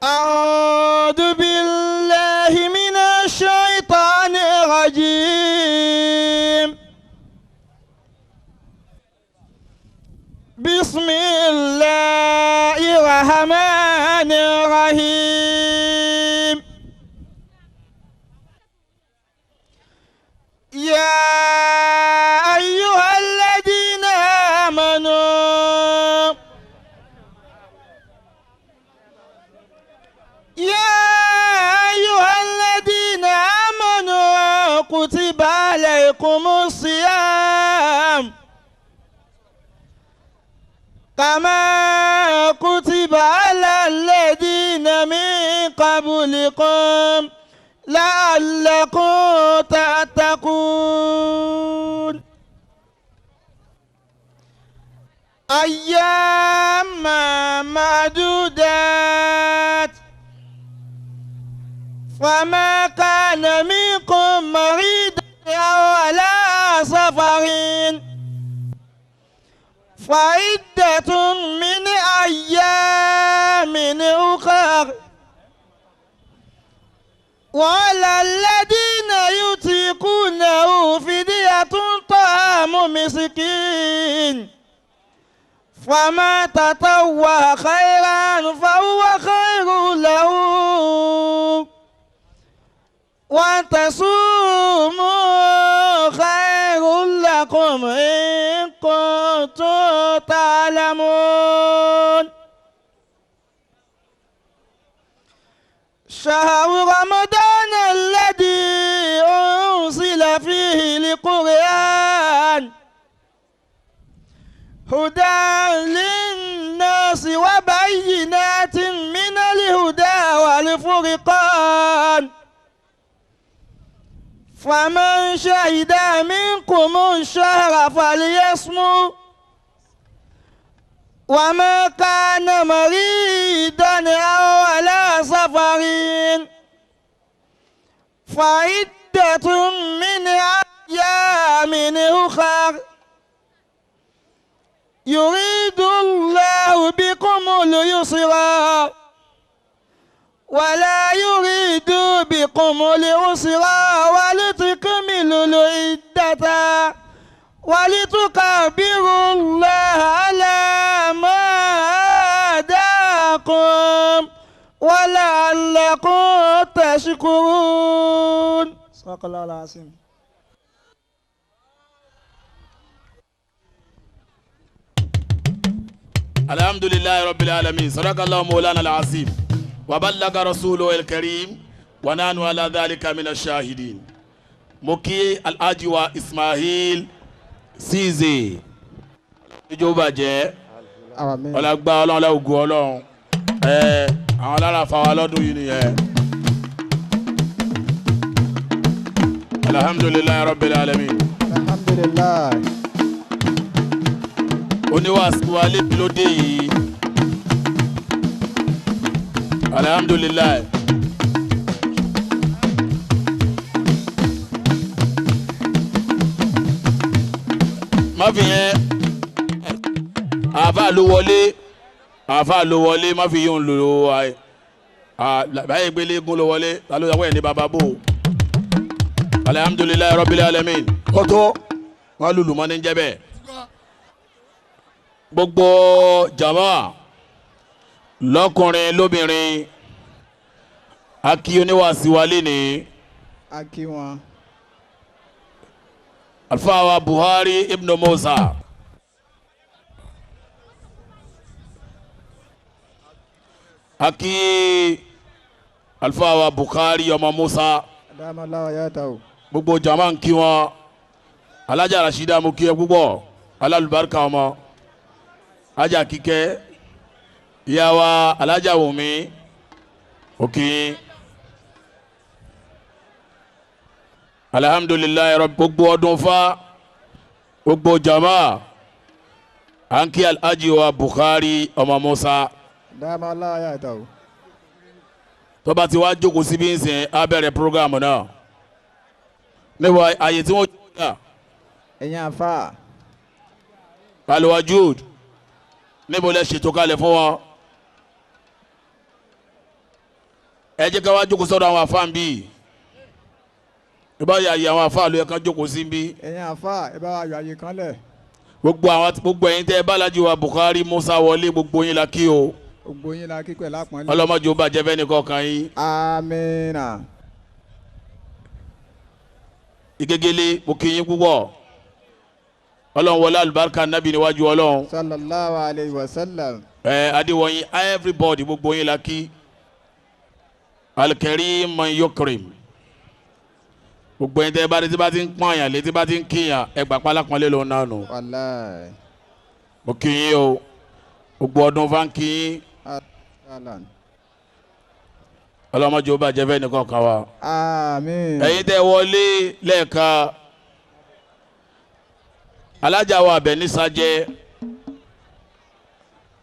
أعوذ بالله من الشيطان الرجيم. بسم الله الرحمن الرحيم. يا أيها الذين كما كتب على الذين من قبلكم لعلكم تتقون. أياما معدودات فما كان منكم مريضا أو على سفر فعدة من أيام أخر وعلى الذين يطيقونه فدية طعام مسكين فما تطوع خيرا فهو خير له وتصوموا خير لكم إن كنتم تعلمون. شهر رمضان الذي أنزل فيه القرآن هدى للناس وبينات من الهدى والفرقان فمن شهد منكم الشهر فليصمه وما كان مريضا أو على سفر فعدة من أيام أخر يريد الله بكم اليسر ولا يريد بكم العسر ولتكملوا العدة ولتكبروا الله على ما هداكم ولعلكم تشكرون. صدق الله العظيم. الحمد لله رب العالمين، صدق الله مولانا العظيم وبلغ رسوله الكريم ونحن على ذلك من الشاهدين. Mo kí Alhaji wa Ismail Ceesay ìjọba jẹ́ ọlágbá ọlọ́run láwùgọ́ ọlọ́run ẹ àwọn alára fa wa lọ́dún yìí nìyẹn. Alhamdulillahi rabbil alamin. Alhamdulillah. Oníwàásù wa lébi lóde yìí. Alhamdulillah. Má fi yẹn àáfàá ló wọlé, àáfàá ló wọlé, má fi yóò lò ó báyìí gbélé eégún ló wọlé, ta ló yẹ wọ́n yẹn ní bàbá bò. Alhamdulillahi rabbil alamin. Kótó wọn lùlù mọ́ ní jẹ́ bẹ́ẹ̀. Gbogbo jama lọ́kùnrin lóbìnrin akí oníwàásí wa léni. Akí wọn. Alfa wa Buhari ibn Musa. Akí alfa wa Bukhari ọmọ Musa. Gbogbo jama ń kí wọn. Alájà Rashida mo kí ẹ púpọ̀. Alálùbáríkà ọmọ. Alájà Kíkẹ́. Ìyá wa Alájà Wùmí. Òkè. Alhamdulilayi rọ gbogbo ọdún fa gbogbo jama anki Alhaji wa Bukhari ọmọ Musa. Tó bá ti wá jókòó síbí ń sìn á bẹ̀rẹ̀ programu náà níbo àyè tí wọ́n jókòó dà. Ẹ̀yin afa. Alwajud níbo lẹ ṣètò kalẹ̀ fún wọn. Ẹ jẹ́ ká wá jókòó sọ́dọ̀ àwọn afa ń bí. Ìbá yà yà àwọn afa ló yẹ ká jókòó sí bí. Ẹ̀yin afa ẹ bá wa yọ àyè kan lẹ̀. Gbogbo àwọn gbogbo ẹ̀yin tẹ́ ẹ bá Alhaji wa Bukhari Musa wọlé gbogbo yín la kí o. Gbogbo yín la kí pẹ̀lú àpọ́nlé. Ọlọ́mọdé ó bàjẹ́ fẹ́ nìkan kan yín. Amina. Ìgégélé mo kí yín púpọ̀. Ọlọ́run wọlé alùbáríkà nábì níwájú Ọlọ́run. Sallallahu alayhi wa sallam. Ẹ Adéwọ̀nyí everybody gbogbo yín la kí. Al-Karim man yukrim. Gbogbo yín tẹ́ bá tí bá ti ń pọ́n yàn létí bá ti ń kíyàn ẹgbà pálápọ́nlé ló ń nánu. Wàláì. Mo kí yín o. Gbogbo ọdún fáńkì ọlọ́mọdé ó bàjẹ́ fẹ́ nìkan kan wa. Àmín. Ẹ̀yin tẹ́ wọlé lẹ́ẹ̀kan alájà wa Àbẹ̀ní Sajẹ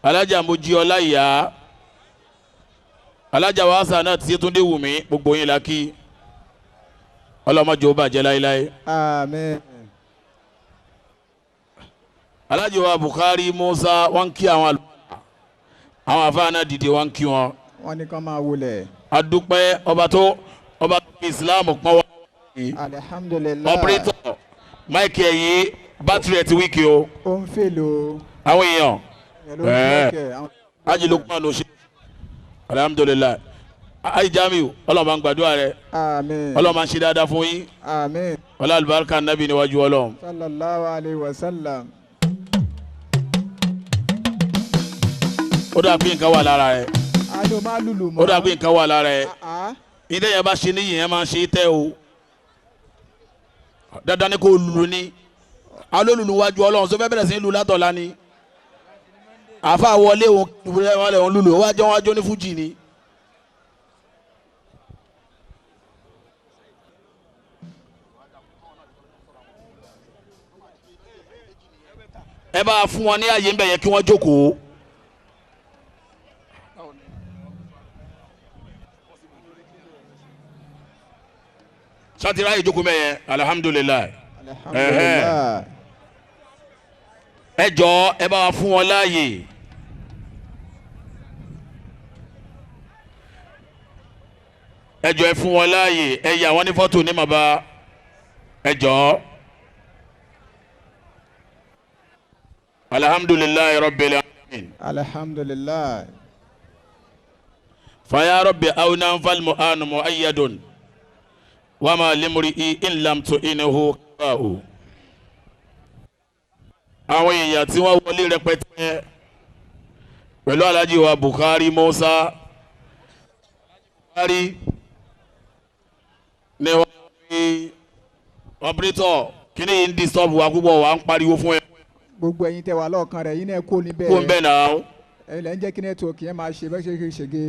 alájà Mojí Ọláìyá alájà wa Hasanat Yétúndé Wùmí gbogbo yín la kí ọlọ́mọdé ó bàjẹ́ láéláé. Àmín. Alájà wa Bukhari Musa wọ́n kí àwọn àfáà náà dìde wọ́n kí wọn. Wọ́n ní kán máa wọlé. Adúpẹ́ ọba tó Islam pọ́n wá. Alihamdulilayi. Operator máìkì ẹ̀yìn bátìrì ẹ̀ ti wíkì o. Ó ń fèlò. Àwọn èèyàn Haji Lukman ló ṣe. Alihamdulilayi. Haji Jamiu Ọlọ́run bá ń gbàdúrà rẹ. Àmín. Ọlọ́run bá ń ṣe dáadáa fún yín. Àmín. Ọlá àlùbáríkà nábì níwájú Ọlọ́run. Sallallahu alayhi wa sallam. Ó dà pé nǹkan wà lára ẹ. Alo máa lùlù mọ́. Ó dà pé nǹkan wà lára ẹ. Ìdẹ́ yẹn bá ṣe níyì yẹn máa ṣe tẹ́ o. Dandan ni kò lùlù ni. Alólùlù wájú Ọlọ́run sọ fẹ́ bẹ̀rẹ̀ sí ní lù látọ̀la ni. Àfa wọlé òun lùlù wájú wájú ní fújì ni. Ẹ bá fún wọn ní àyè ń bẹ̀ yẹn kí wọ́n jókòó. Sátira ìjókòó mẹ́yẹ alihamudulilayi. Ẹ jọ̀ọ́ ẹ bá wa fún wọn láàyè. Ẹ jọ̀ọ́ ẹ fún wọn láàyè ẹ yà wọ́n ní fọ́tò ní màbá ẹ jọ̀ọ́. Alihamudulilayi rabbil alamin. Alihamudulilayi. Faya rabbi awna fal mu'anu mu'ayyadun. Wama limri'i in lam tu'inhu ka'u. Àwọn èèyàn tí wọ́n wọlé rẹpẹtẹ pẹ̀lú Alhaji wa Bukhari Musa Bukhari ní wọ́n fi ọ̀pẹ̀tọ̀ kíní yìí ń disturb wa púpọ̀ wa ń pariwo fún ẹ. Gbogbo ẹ̀yin tẹ́ wà lọ́ọ̀kan rẹ̀ yín náà kó níbẹ̀. Kó ń bẹ̀ náà. Ẹ̀yin lẹ́ ń jẹ́ kí nẹ́tíwọ̀kì yẹn máa ṣe bẹ́ẹ̀ ṣe ṣe ṣègé.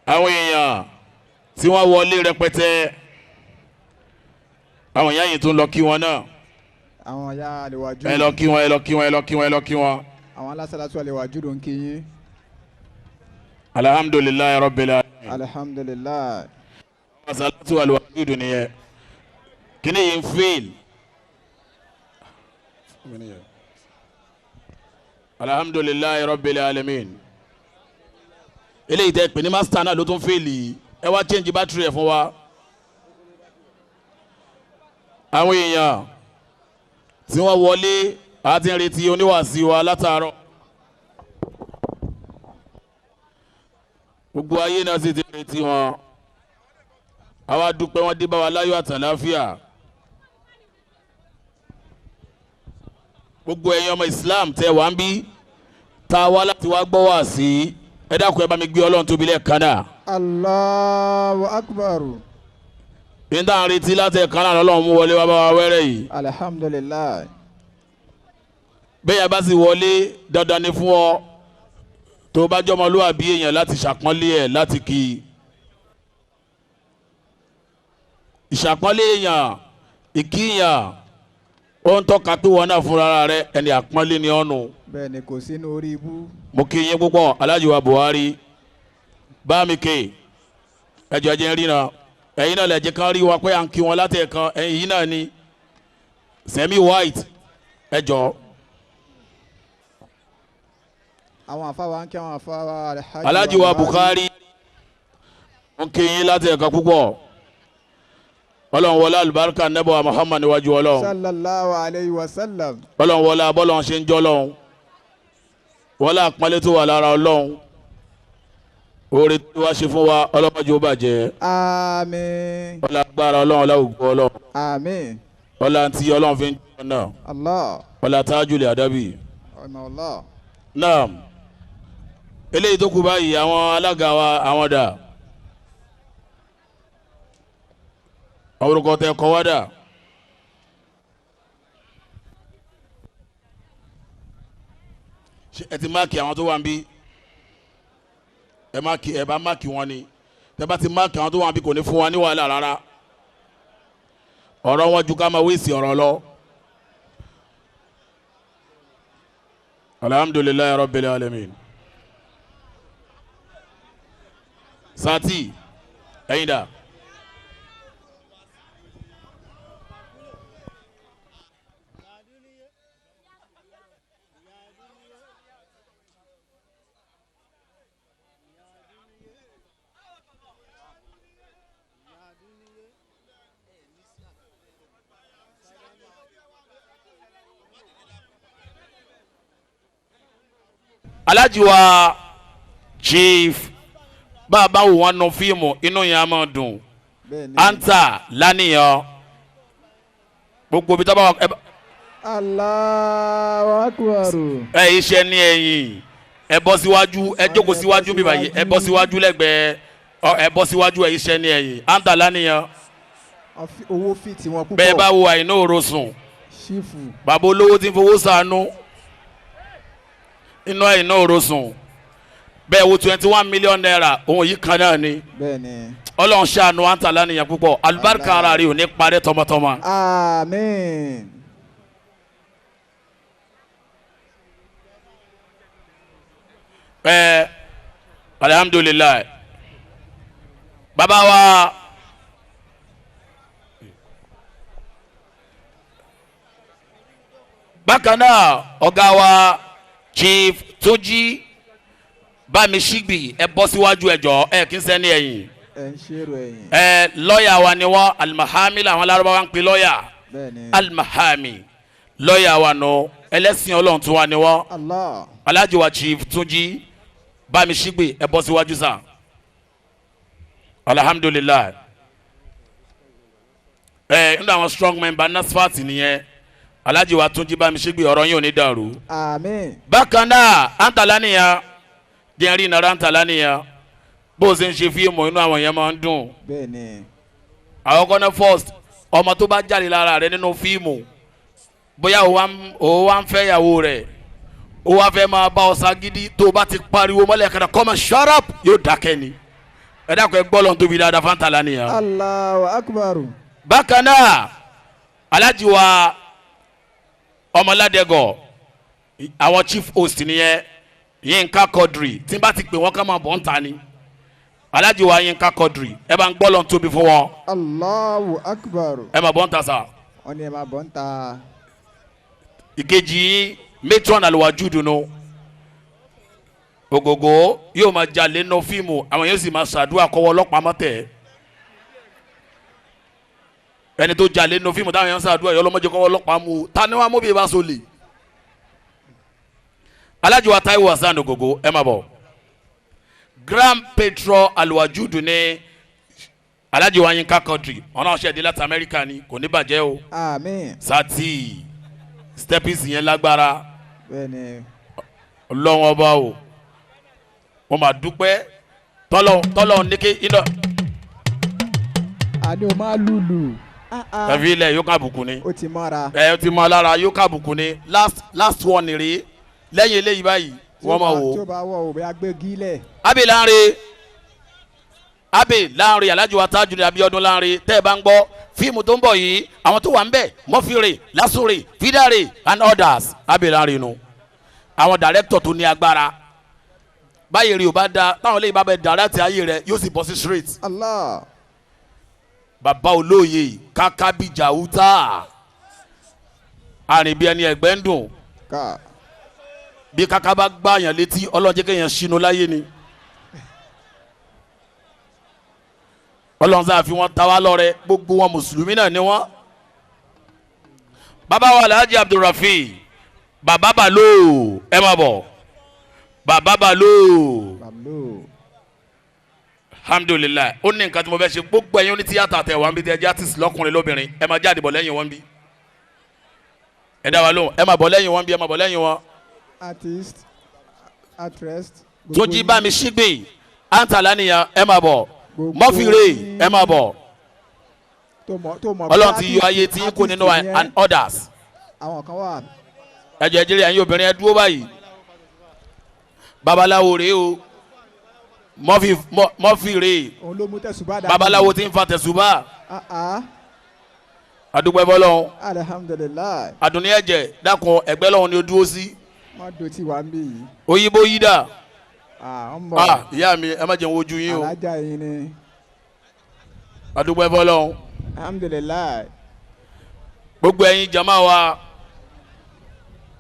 Àwọn èèyàn tí wọ́n wọlé rẹpẹtẹ àwọn ìyá yìí tún lọ kí wọn náà. Àwọn ìyá àlewàjú. Ẹ lọ kí wọn ẹ lọ kí wọn ẹ lọ kí wọn ẹ lọ kí wọn. Àwọn alásàlátù àlewàjú ló ń kí yín. Alihamudulilayi rabbil alamin. Alihamudulilayi. Alásàlátù àlewàjú dùn nìyẹn. Kíni yìí ń fail. Alihamudulilayi rabbil alamin. Eléyìí tẹ́ pè ní master náà ló tún fèlì ẹ wá change battery ẹ fún wa. Àwọn èèyàn tí wọ́n wọlé àti ń retí oníwàásí wa látàárọ̀. Gbogbo ayé náà sì ti retí wọn. Àwa dúpẹ́ wọn dé bá wa láyọ̀ àtàláfíà. Gbogbo ẹ̀yin ọmọ Islam tẹ́ wá ń bí tá a wá láti wá gbọ́ wá sí ẹ dákun ẹ bá mi gbé Ọlọ́run tóbi lẹ́ẹ̀kan náà. Allahu akbar. Ní tá à ń retí láti ẹ̀kan náà lọ́lọ́run mú wọlé wá bá wa wẹ́rẹ́ yìí. Alhamdulilayi. Bẹ́ẹ̀ yẹn bá sì wọlé dandan ni fún ọ tó bá jọmọlúwàbí èèyàn láti ṣàpọ́nlé ẹ̀ láti kí i. Ìṣàpọ́nlé èèyàn ìkíyàn ó ń tọ́ka pé wọn náà fúnra rẹ ẹni àpọ́nlé ni ọ̀nù. Bẹ́ẹ̀ni kò sínú orí ibú. Mo kí yín púpọ̀ Alhaji wa Buhari bá mi ké ẹjọ́ ẹjẹ́ ń ríran ẹ̀yin náà lẹ́jẹ̀ kan rí wa pé à ń kí wọn láti ẹ̀kan ẹ̀yin yìí náà ni Semi White ẹjọ́. Àwọn àfáwà ń kí àwọn àfáwà Alhaji wa Buhari mo kí yín láti ẹ̀kan púpọ̀. Ọlọ́run wọlé alùbáríkà nẹ́bọ̀ Muhammad níwájú Ọlọ́run. Sallallahu alayhi wa sallam. Ọlọ́run wọlé abọ́lọ́run ṣe ń jọ́ lọ́run. Wọlé àpọ́nlé tó wà lára Ọlọ́run. Oore tí wàá ṣe fún wa ọlọ́mọdé ó bàjẹ́. Àmín. Ọlá agbára Ọlọ́run ọlá ògo Ọlọ́run. Àmín. Ọlá ntí Ọlọ́run fi ń jọ́ náà. Allah. Ọlá tájúlẹ̀ àdábì. Ọmọ Allah. Naam. Eléyìí tó kù báyìí àwọn alága wa àwọn dà. Orúkọ tẹ kọ wá dà. Ẹ ti máàkì àwọn tó wà ń bí? Ẹ máàkì, ẹ bá máàkì wọn ni. Tẹ bá ti máàkì àwọn tó wà ń bí, kò ní fún wa ní wàhálà rárá. Ọ̀rọ̀ wọn ju ká máa wíìsì ọ̀rọ̀ lọ. Alhamdulillahi rabbil alamin. Sati ẹyin da. Alhaji wa Chief, bá a bá wò wọn nu fíìmù, inú yẹn a máa dùn. Anta lánìyàn gbogbo bí tábà ẹ. Allahu Akbar. Ẹ iṣẹ́ ní ẹ̀yìn, ẹ bọ́ síwájú, ẹ jókòó síwájú bí báyìí, ẹ bọ́ síwájú lẹ́gbẹ̀ẹ́, ẹ bọ́ síwájú, ẹ iṣẹ́ ní ẹ̀yìn. Anta lánìyàn. Owó fi tiwọn púpọ̀. Bẹ́ẹ̀ bá wo àìná òro sùn. Ṣífù. Bàbá olówó tí ń fowó ṣàánú inú àìná òro sùn, bẹ́ẹ̀ wo ₦21 million, òun yìí kan náà ni. Bẹ́ẹ̀ni. Ọlọ́run ṣàánú anta lánìyàn púpọ̀, alùbáríkà ara rẹ̀ ò ní parẹ́ tọmọtọmọ. Àmín. Ẹ alhamdulilayi, bàbá wa bákan náà, ọ̀gá wa Chief Túnjí Bámiṣígbì, ẹ bọ́ síwájú, ẹ jọ̀ọ́, ẹ kí n sẹ́ni ẹ̀yìn. Ẹ ń ṣèrò ẹ̀yìn. Ẹ lọ́ọ̀yà wa ni wọ́n, alimahami làwọn Lárúbáwá ń pè lọ́ọ̀yà. Bẹ́ẹ̀ni. Alimahami lọ́ọ̀yà wa nù, ẹlẹ́sìn Ọlọ́run tún wa ni wọ́n. Allah. Alhaji wa Chief Túnjí Bámiṣígbì, ẹ bọ́ síwájú sàn. Alhamdulilayi, ẹ nínú àwọn strong member NASFAT nìyẹn, Alhaji wa Túnjí Bámiṣígbì, ọ̀rọ̀ yín ò ní dàrú. Àmín. Bákan náà, antala nìyẹn jẹ́rìí nàrà, antala nìyẹn bó o ṣe ń ṣe fíìmù, inú àwọn yẹn máa ń dùn. Bẹ́ẹ̀ni. Àwọn kan náà, first ọmọ tó bá jáde lára rẹ nínú fíìmù, bóyá o wá ń fẹ́ ìyàwó rẹ̀, o wá fẹ́ máa bá ọ ṣagídí, tó o bá ti pariwo mọ́lẹ̀ kàdà kọ́ ma shut up, yóò dákẹ́ ni. Ẹ dákun, ẹ gbọ́ lọ́n tóbi dáadáa fáńtà lánìyàn. Allahu Akbar. Bákan náà, Alhaji wa Ọmọládẹ́gọ̀, àwọn chief host nìyẹn, Yínká Quadri. Tí n bá ti pè wọ́n, ká máa bọ̀ ń ta ni. Alhaji wa Yínká Quadri, ẹ bá ń gbọ́ lọ́n tóbi fún wọn. Allahu Akbar. Ẹ máa bọ̀ ń ta sa. Wọ́n ní ẹ máa bọ̀ ń ta. Ìkejì, matron Alwajudu nu ògògó, yóò máa jalè nínú fíìmù, àwọn yóò sì máa ṣàdúrà kọ́wọ́ ọlọ́pàá mọ́tẹ̀. Ẹni tó jalè nínú fíìmù táwọn yẹn ń ṣàdúrà yọ ọlọ́mọdé kọ́wọ́ ọlọ́pàá mú, ta ni wọ́n á mú bí ibà so lè. Alhaji wa Taiwo Hasan Ògògó, ẹ máa bọ̀. Grand patron Alwajudu ní Alhaji wa Yinka Quadri, ọ̀nà ọ̀ṣẹ́ ìdí láti Amẹ́ríkà ni, kò ní bàjẹ́ o. Àmín. Sati steppings yẹn lágbára. Bẹ́ẹ̀ni. Ọlọ́wọ́n ọba o, wọ́n máa dúpẹ́ tọ́lọ́ tọ́lọ́ ní kí iná. Àní o máa lùlù. Ẹ̀fí ilẹ̀ yóò ká àbùkù ni. Ó ti mọ́ra. Ẹ ti mọ́ lára, yóò ká àbùkù ni. Last last one rèé, lẹ́yìn eléyìí báyìí, wọ́n máa wò. Tí ó bá wọ̀ ò bẹ́ẹ̀ gbé gílẹ̀. Abe Lanre, Abe Lanre, Alhaji wa Tajudeen Abiodun Lanre, tẹ́ ẹ bá ń gbọ́ fíìmù tó ń bọ̀ yìí, àwọn tó wà ń bẹ̀, Mọ́fìrè, Lásùrè, Fídàrè and others, Abe Lanre nu àwọn director tó ní agbára báyìí rí o bá da táwọn eléyìí bá bẹ direct ayé rẹ, yóò sì bọ́ sí straight. Allah. Bàbá olóye kákábíjà wútá àrìn bí ẹni ẹgbẹ́ ń dùn. Ká. Bí kaka bá gbààyàn létí, Ọlọ́run jẹ́ kéèyàn ṣinú láyé ni. Ọlọ́run sáà fi wọ́n ta wá lọ́rẹ, gbogbo wọn mùsùlùmí náà ni wọ́n. Bàbá wa Alhaji Abdulrafi Bàbá Balo, ẹ máa bọ̀, Bàbá Balo. Balo. Alhamdulilayi, ó ní nǹkan tí mo fẹ́ ṣe. Gbogbo ẹ̀yin oní tíyàtà tẹ̀ wá ń bí, tẹ̀ jẹ́ artist lọ́kùnrin lóbìnrin, ẹ máa jáde bọ̀ lẹ́yìn wọn bí. Ẹ dá wa lóhùn, ẹ máa bọ̀ lẹ́yìn wọn bí, ẹ máa bọ̀ lẹ́yìn wọn. Artist, actress. Túnjí bá mi ṣígbìn Anta lánìyàn, ẹ máa bọ̀. Mọ́fìrè, ẹ máa bọ̀. Tó mọ̀ tó mọ̀. Ọlọ́run ti yọ ayé tí kò nínú wa and others. Àwọn kan wà. Ẹ jẹ́ jírí, ẹ̀yin obìnrin, ẹ dúró báyìí. Babaláwo rèé o, Mọ́fì rèé. Òun ló mú tẹ̀sùbá dání. Babaláwo tí ń fa tẹ̀sùbá. Ah, ah. Adúpẹ́ fọlọ́hún. Alhamdulilayi. Àdùnní ẹ̀jẹ̀ dákun ẹ̀gbẹ́ lọ́hún ni o dúró sí. Má do tí wàá ń bí yìí. Òyìnbó yí dà. Ah, ń bọ̀. Ah, ìyá mi, ẹ má jẹun ojú yín o. Alájà yín ni. Adúpẹ́ fọlọ́hún. Alhamdulilayi. Gbogbo ẹ̀yin jama wa,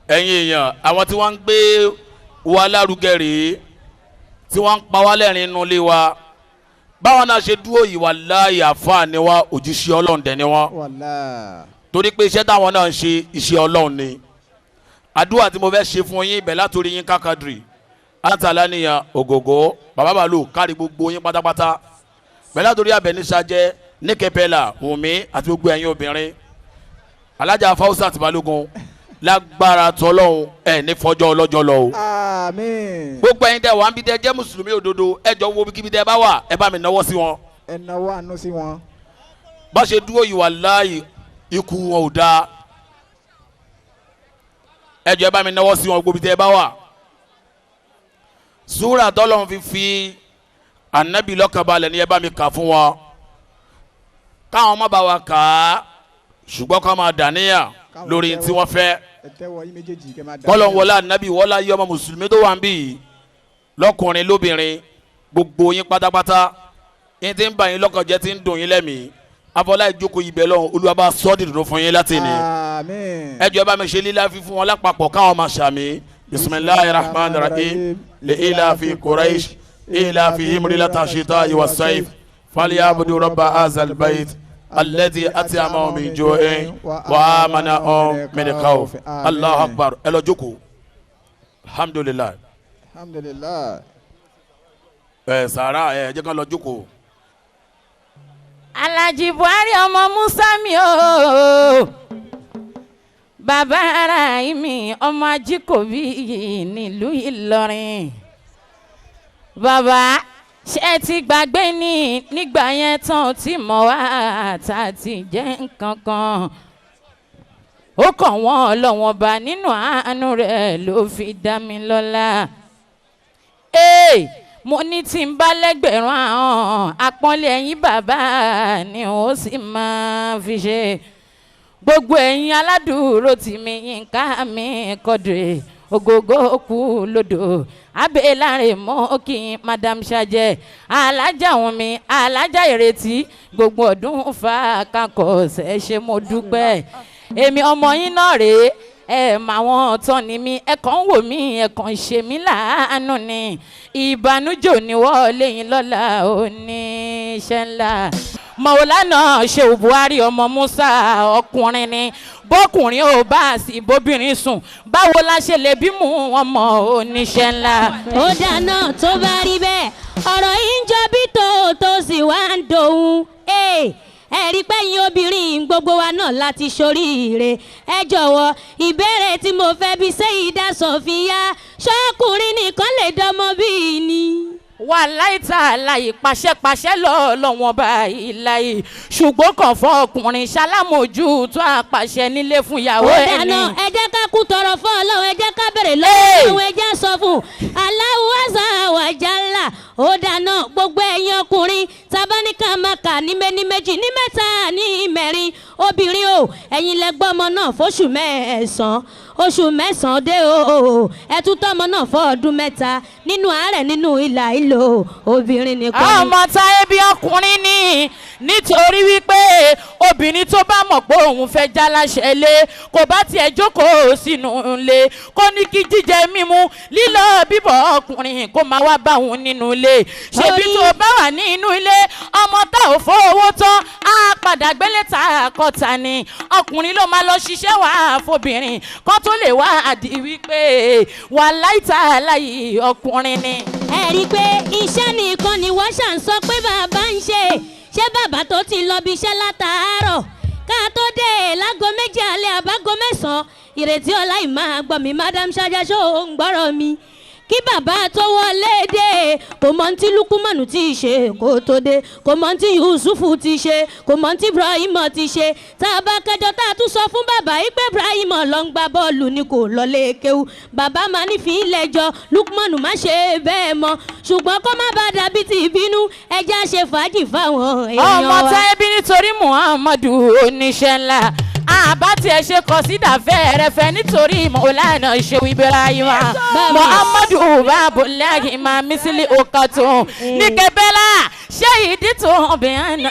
ẹ̀yin èèyàn, àwọn tí wọ́n ń gbé wa lárugẹ rèé, tí wọ́n ń pa wá lẹ́rìn inú ilé wa. Báwọn náà ṣe dúró yìí, wàláhì àfáà ni wọ́n, òjíṣẹ́ Ọlọ́run dẹ̀ ni wọ́n. Wàláhì. Torí pé iṣẹ́ táwọn náà ń ṣe iṣẹ́ Ọlọ́run ni. Àdúrà tí mo fẹ́ ṣe fún yín ibẹ̀ látòrí yín kákàdìrì àtàlánìyàn ògògó bàbá bàálù kárí gbogbo yín pátápátá bẹ̀ látòrí abẹniṣàjẹ níkẹpẹ́là Wùnmí àti gbogbo ẹ̀yin obìnrin Alájà Fáwùsà àti Balógun lágbára tọlọ́hún ẹ̀ ní fọjọ́ ọlọ́jọ́ lọ o. Àmín. Gbogbo ẹ̀yin tẹ́ wà ń bí tẹ́ jẹ́ mùsùlùmí òdodo, ẹ jọ wo kíbi tẹ́ bá wà, ẹ bá mi náwó sí wọn. Ẹ náwó àánú sí wọn. Bá ṣe dúró yìí, wàláhì ikú wọn ò dáa. Ẹ jọ ẹ bá mi náwó sí wọn gbogbo tẹ́ bá wà. Súrà tọ́lọ́hún fi fi ànábì lọ́kànbalẹ̀ ni ẹ bá mi kà fún wọn. Káwọn má bá wa kà á, ṣùgbọ́n ká máa dàníyà lórí tí wọ́n fẹ́. Ẹ tẹ́wọ́ yín méjèèjì kẹ́ máa dà. Kọ́lọ́n wọlé ànábì wọlé ayé ọmọ mùsùlùmí tó wà ń bì yìí lọ́kùnrin lóbìnrin gbogbo yín pátápátá yín tí ń bà yín lọ́kàn jẹ́ tí ń dùn yín lẹ́mìí afọlá ìjókòó ibẹ̀ lọ́hùn Olúwa bá sọ́ dídùn fún yín láti ní. Àmín. Ẹ jọ̀ọ́ bá mi ṣe lílá fífún wọn lápapọ̀ káwọn máa ṣàmì. Bisimilahi rahman rahim li ila fi quraish ila fi himrilata shita wa saif falyabudu rabba azal bayt alladhi at'amahum min ju'in wa amanahum min khawf. Allahu akbar. Ẹ lọ jókòó. Alhamdulillah. Alhamdulillah. Ẹ sàrà ẹ jẹ́ ká lọ jókòó. Alhaji Buhari ọmọ Musa mi o, bàbá ara mi ọmọ Ajíkòbí nílùú Ìlọrin. Bàbá ṣé ti gbàgbé ní nígbà yẹn tán tí mọ̀ wá tá a ti jẹ́ nǹkan kan. Ó kàn wọ́n lọ́wọ́n bá nínú àánú rẹ̀ ló fi dá mi lọ́lá. Ee, mo ní tí n bá lẹ́gbẹ̀rún àwọn àpọ́nlé ẹ̀yin bàbá ni ó sì máa fi ṣe. Gbogbo ẹ̀yin aládùúró tì mí Yínká mi Quadri ògógó kú lódò abẹ́ láàrin mọ́ kí madam ṣàjẹ́ alájà wọn mi alájà ìrètí gbogbo ọdún fa kankọ̀ ṣe ṣe mo dúpẹ́. Èmi ọmọ yín náà rèé, ẹ mà wọn tán ni mí, ẹ kàn ń wò mí, ẹ kàn ń ṣe mí láàánú ni. Ìbànújò ni wọ́n léyìn lọ́la oníṣẹ́ ńlá. Mọ̀wòlánà Shehu Buhari ọmọ Musa ọkùnrin ni, bọ́kùnrin ò bá sì bóbìnrin sùn, báwo la ṣe lè bímú ọmọ oníṣẹ́ ńlá. Ó dáná tó bá rí bẹ́ẹ̀, ọ̀rọ̀ yìí ń jọ bí tòótọ́ sì wá ń dohun. Ẹ rí pé yín obìnrin gbogbo wa náà láti ṣoríire. Ẹ jọ̀wọ́ ìbéèrè tí mo fẹ́ bi Sẹ́yìndà Sọ̀fíà, ṣọ́kùnrin nìkan lè dánmọ́ bíi ni. Wàláì tàláì pàṣẹpàṣẹ lọ́wọ́n báyìí láì, ṣùgbọ́n kàn fún ọkùnrin ṣalámójú tó àpàṣẹ nílé fún ìyàwó Ó ẹni. dáná, ẹ jẹ́ ká kú tọrọ fún Ọlọ́run, ẹ jẹ́ ká bèrè lọ́wọ́ Ọlọ́run, ẹ jẹ́ sọ fún Allahu azza wa jalla. Ó dáná gbogbo ẹ̀yin ọkùnrin tabaníkà máa kà ní méní méjì ní mẹ́ta ní mẹ́rin, obìnrin o ẹ̀yin lẹ gbọ́ ọmọ náà fóṣù mẹ́sàn-án, oṣù mẹ́sàn-án dé o, ẹ tún tọ́mọ náà fọ́ ọdún mẹ́ta nínú àárẹ̀ nínú ìlà ìlò obìnrin nìkan ni. Ọmọ táyé bí ọkùnrin ni, nítorí wípé obìnrin tó bá mọ̀ pé òun fẹ́ já láṣẹ lé kò bá tiẹ̀ jókòó sínú ilé, kó ní kí jíjẹ mímu lílọ bíbọ̀ ọkùnrin kó máa wá bá òun nínú ilé. Ṣebí tó bá wà nínú ilé ọmọ tá ò fowó tán á padà gbélé ta àkọta ni, ọkùnrin ló máa lọ ṣiṣẹ́ wá fobìnrin kó tó lè wá àdí wípé wà láìta láyé ọkùnrin ni. Ẹ rí i pé iṣẹ́ nìkan ni wọ́n ṣà ń sọ pé bàbá ń ṣe, ṣé bàbá tó ti lọ bí iṣẹ́ látàárọ̀ ká tó dé láago méjì alẹ́ àbágo mẹ́sàn-án, ìrètí ọlá yìí máa gbọ́ mi madam ṣáájá ṣó ń gbọ́rọ̀ mi. Kí bàbá tó wọlé dé, kò mọ̀ tí Lukumanu ti ṣe kó tó dé, kò mọ̀ tí Yusufu ti ṣe, kò mọ̀ tí Ibrahim ti ṣe. Tá a bá kẹjọ tá a tún sọ fún bàbá yìí pé Ibrahim lọ ń gba bọ́ọ̀lù ni kò lọlé kéwú. Bàbá máa ní fi ilẹ̀ jọ Lukumanu má ṣe bẹ́ẹ̀ mọ́, ṣùgbọ́n kó má bàa dàbí ti ìbínú, ẹja ṣe fàájì fáwọn èèyàn wa. Ọmọ táyé bí nítorí Muhammadu oníṣẹ́ ńlá, àbá tiẹ̀ ṣe kọsídà fẹ́ẹ́rẹ́fẹ́ nítorí Mọ̀lánà Ṣehu Ibrahim Muhammadu babulahi ma mísílì okatun ní kẹbẹ́lá ṣé ìdí tó hàn bí àná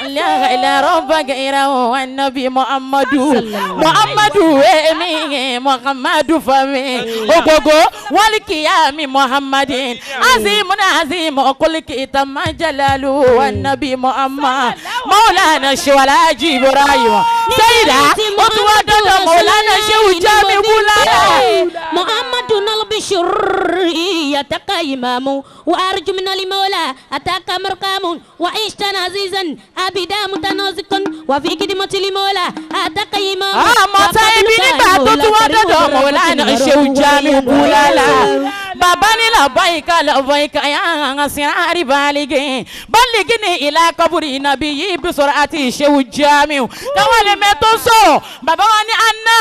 lẹ́rọ bàgẹ́rẹ́ òun ànábì Muhammadu Muhammadu èmi Muhammadu fami ògògó wọ́n kìyà mi Muhammadin azimuna azimu kólíkì tamajalalu ànábì Muhammad Mọ̀lánà Ṣehu Alhaji Ibrahim sẹ́yìdá ó tún wá dọ́dọ̀ Mọ̀lánà Ṣehu Jamiu Bulala. Muhammadu nalbishiri yataka imamu wa arju min al-mawla ataka marqamun wa ishtan azizan abida mutanazikun wa fi khidmati al-mawla ataka imamu. Àmọ́ táyé bí nígbà tó tún wá dọ́dọ̀ Mọ̀lánà Ṣehu Jamiu Bulala. Bàbá ní làbáyíká làbáyíká yà sírárì baligi baligi ní ìlà kọ́bùrì nàbí yìí bí sọ̀rọ̀ àti Ṣehu Jamiu. Káwọn lè mẹ́tò sọ̀rọ̀ bàbá wa ní anna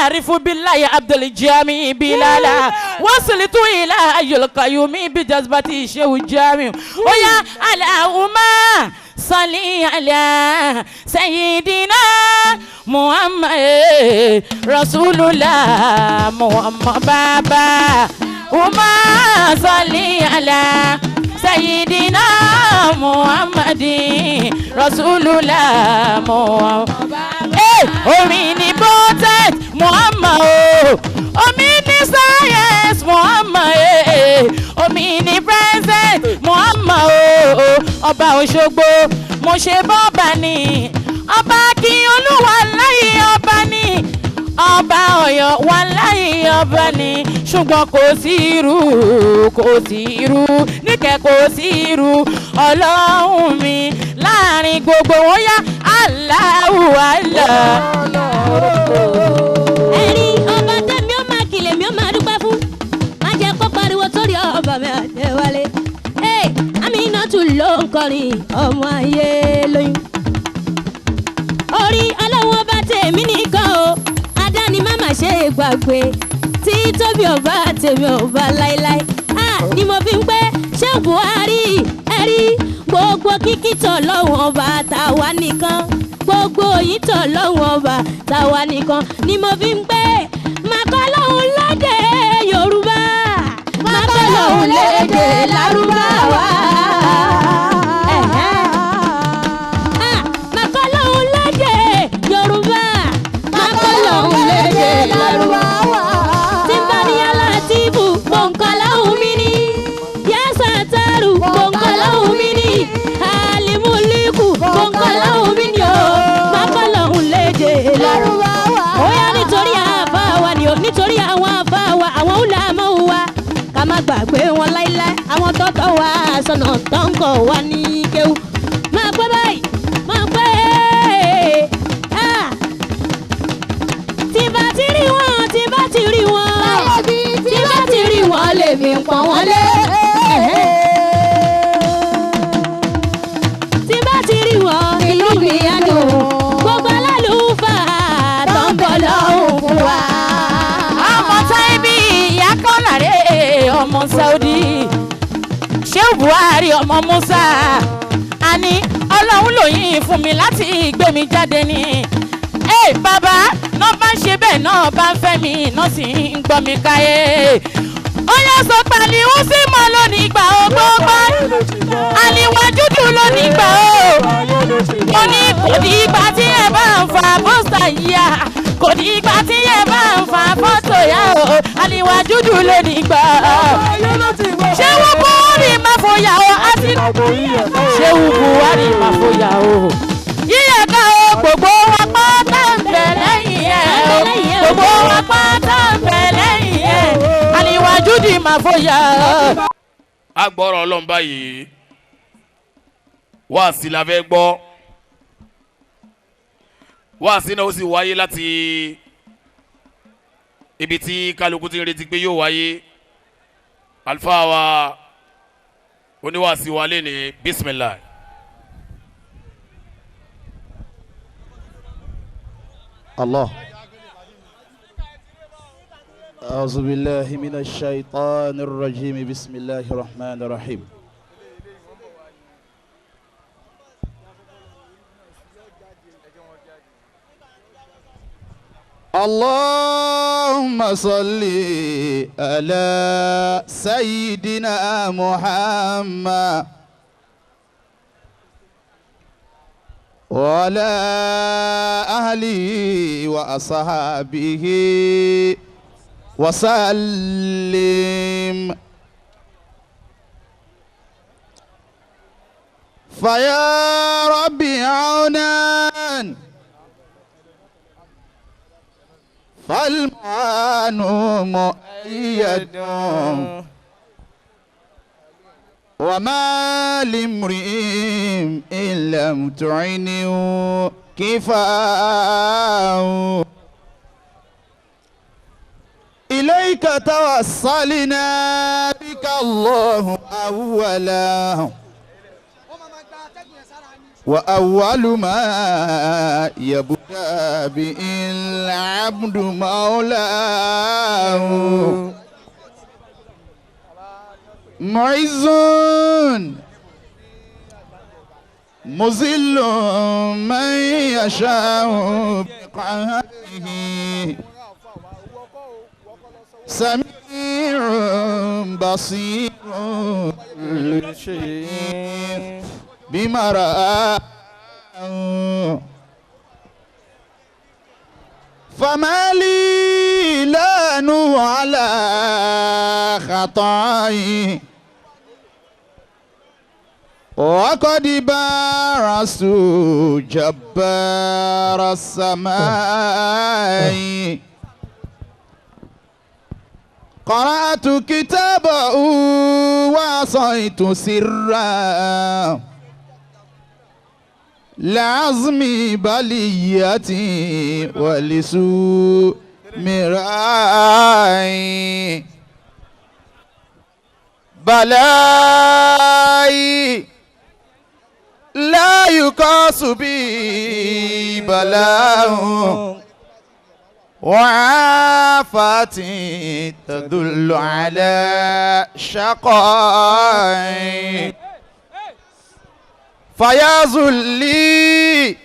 àrífù billahi Abdul Jami Bilala wasilitu ila ayul kayumi bi jazbati Ṣehu Jamiu. Ó yá Allahumma salli ala sayyidina Muhammad rasulullah Muhammad baba Uma salli ala sayyidina Muhammadin rasulullah Muhammad. Omi ni potet Muhammad o, omi ni science Muhammad, omi ni present Muhammad o. Ọba Òṣogbo mo ṣe bọ́ba ni, ọba kí Olúwa láyé ọba ni, ọba Ọ̀yọ́ wà láyé ọba ni, ṣùgbọ́n kò sí irú, kò sí irú níkẹ́, kò sí irú Ọlọ́run mi láàrin gbogbo wọn yá Allahu Allah. Ẹ̀rí ọba tẹ̀mí ó máa kìlẹ̀ mi ó máa dúpẹ́ fún, má jẹ́ kó pariwo sórí ọba mi Àdéwálé. Aminatu ló ń kọrin ọmọ ayé lóyún. Orí Ọlọ́run ọba tèmi nìkan o, adáni má má ṣe é gbàgbé, tí tóbi ọba tèmi ọba láéláé. Ni mo fi ń pẹ́ ṣé Buhari ẹ̀rí gbogbo kíkí tọ̀ lọ́wọ́n ọba tàwa nìkan, gbogbo yìí tọ̀ lọ́wọ́n ọba tàwa nìkan ni mo fi ń pẹ́ màkọ́ lọ́hùn lédè Yorùbá, màkọ́ lọ́hùn lédè Lárúbáwá. Màkọ́ lọ́hùn lédè Yorùbá, màkọ́ lọ́hùn lédè Lárúbáwá. Tí n bá ní Alátìfù, mò ń kọ́ lọ́hùn mi ní. Yásàtàrù, mò ń kọ́ lọ́hùn mi ní. Alimuliku, mò ń kọ́ lọ́hùn mi ní o. Màkọ́ lọ́hùn lédè Lárúbáwá. Ó yá nítorí àáfàá wa ni o, nítorí àwọn àáfàá wa, àwọn ulama wa, ká má gbàgbé wọn láíláí, àwọn tọ́tọ́ wa sọ̀nà tó ń kọ̀ wá ní kéwú. Máa pẹ́ báyìí, máa pẹ́ tí bá ti rí wọn, tí bá ti rí wọn, tí bá ti rí wọn lèmi pọ̀n wọ́n lé. Tí bá ti rí wọn inú mi á dùn, gbogbo alálùfáà tó ń bọ̀ lọ́hùn fún wa. Ọmọ táyé bí ìyá kan láre ọmọ Saudi Ṣehu Buhari ọmọ Musa, àní Ọlọ́run lòyìn fún mi láti gbé mi jáde ni. Bàbá náà bá ń ṣe bẹ́ẹ̀ náà bá ń fẹ́ mi náà sì ń gbọ́ mi káyé. Ó yẹ sọ pàlí ó sì mọ lónìí gbà ó gbogbo àlìwá dúdú lónìí gbà ó. Mo ní kò ní ìgbà tí ẹ bá ń fa pósítà yíyá, kò ní ìgbà tí ẹ bá ń fa fọ́tò yá o, àlìwá dúdú lónìí gbà ó. Ṣé wọ́n Buhari máa fòyà o? Àti ṣé wọ́n Buhari máa fòyà o? Yíyẹ ká o, gbogbo wa pátá ń bẹ lẹ́yìn ẹ̀ o, gbogbo wa pátá ń bẹ lẹ́yìn ẹ̀, àlìwá dúdú máa fòyà o. A gbọ́rọ̀ Ọlọ́run báyìí, wáàsí la fẹ́ gbọ́, wáàsí náà ó sì wáyé láti ibi tí kálukú ti ń retí pé yóò wáyé. Àlùfáà wa oníwàásí wa lé ní bisimilah. Allah. أعوذ بالله من الشيطان الرجيم بسم الله الرحمن الرحيم. اللهم صل على سيدنا محمد وعلى أهله وأصحابه وسلم. فيا ربي عونا فالمعان مؤيد وما لامرئ إن لم تعنه كفاه. إليك توصلنا بك الله أولا وأول ما يبدأ به العبد مولاه. معز مذل من يشاء بقهره سميع بصير كل شيء بما رأى. فما لي لا نوع على خطأي وقد بارست جبار السماء. قرأت كتابه وعصيت سرا لعظم بليتي ولسوء مراي. بلائي لا يقاس بي بلاء وعافتي تدل على شقائي. فيا ذلي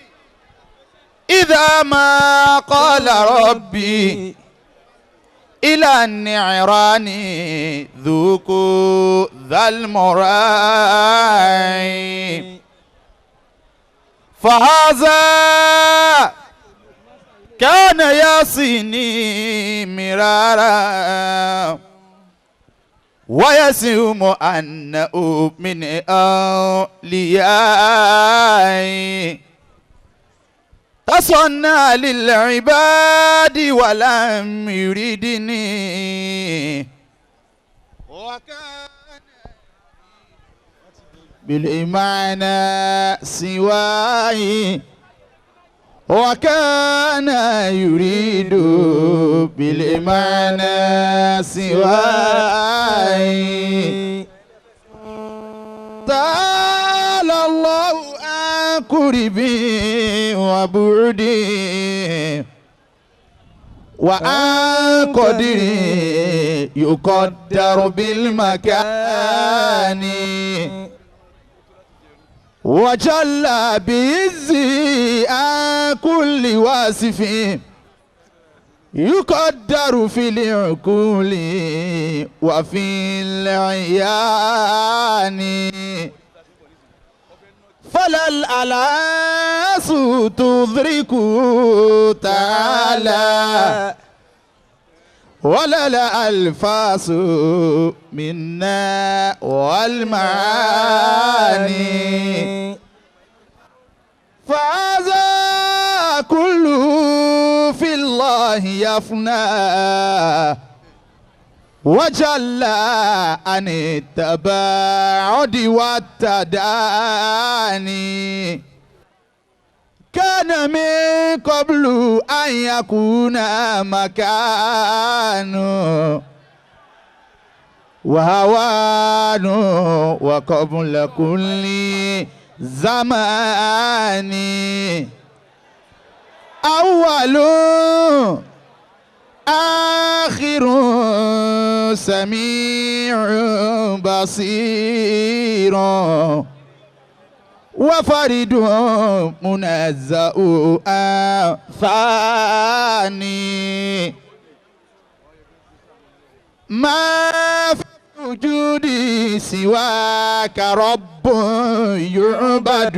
إذا ما قال ربي إلى النعران ذوقوا ذا المراي. فهذا كان ياسيني مرارا ويسوم أنه من أوليائي. تصنع للعباد ولم يردني وكان بالإيمان سواي وكان يريد بالإيمان سواي. تعالى الله عن قربي وبعدي وعن قدري يقدر بالمكان. وجل بعزي عن كل واصف يقدر في العقول وفي العيان. فلا الألاس تدرك تعالى ولا الألفاس منا والمعاني. فهذا كله في الله يفنى وجل عن التباعد والتداني. كان من قبل أن يكون مكان وهوان وقبل كل زمان أول آخر سميع بصير وفرد منزأ ثاني ما في الوجود سواك رب يعبد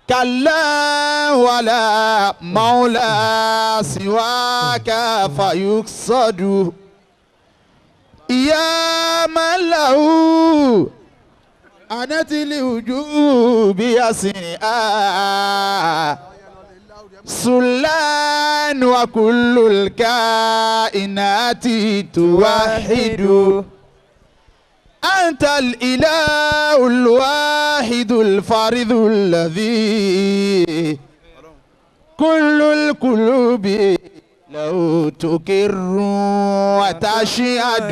كلا ولا مولى سواك فيقصد يا من له أنت الوجوب يسنئا سلان وكل الكائنات توحد أنت الإله الواحد الفرد الذي كل القلوب له تكر وتشهد.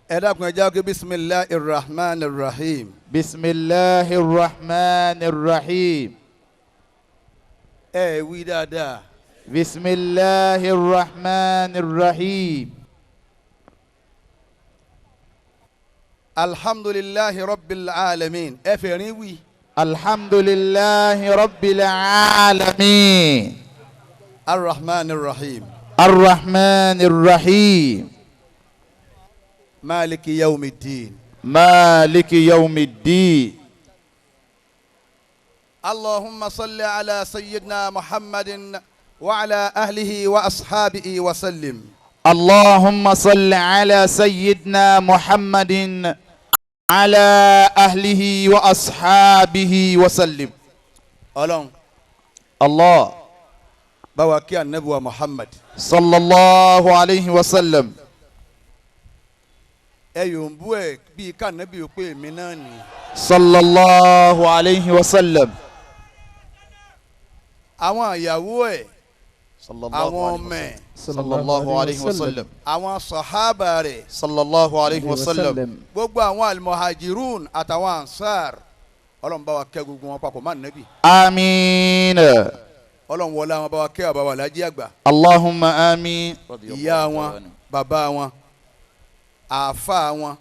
Ẹ dákun ẹ jẹ́ kí bisimilahi rahman rahim. Bisimilahi rahman rahim. Ẹ wí dáadáa. Bisimilahi rahman rahim. Alhamdulilahi rabbil alamin. Ẹ fẹ̀rín wí. Alhamdulilahi rabbil alamin. Arrahman rahim. Arrahman rahim. Maliki yawmiddin. Maliki yawmiddin. Allahumma salli ala sayyidina Muhammadin wa ala ahlihi wa ashabihi wa sallim. Allahumma salli ala sayyidina Muhammadin ala ahlihi wa ashabihi wa sallim. Ọlọ́run. Allah. Bá wa kí Ànábì wa Muhammad. Sallallahu alayhi wa sallam. Ẹ yóò ń bú ẹ bíi kànábì pé èmi náà ni. Sallallahu alayhi wa sallam. Àwọn ìyàwó ẹ̀. Àwọn ọmọ ẹ̀. Sallallahu alayhi wa sallam. Àwọn sàhábà rẹ̀. Sallallahu alayhi wa sallam. Gbogbo àwọn almuhajirun àtàwọn ansar. Ọlọ́run bá wa kẹ́ gbogbo wọn papọ̀ má nàbì. Àmín. Ọlọ́run wọlé àwọn bá wa kẹ́ àbáwá lájí àgbà. Allahumma àmín. Ìyá wọn, bàbá wọn, àáfà wọn,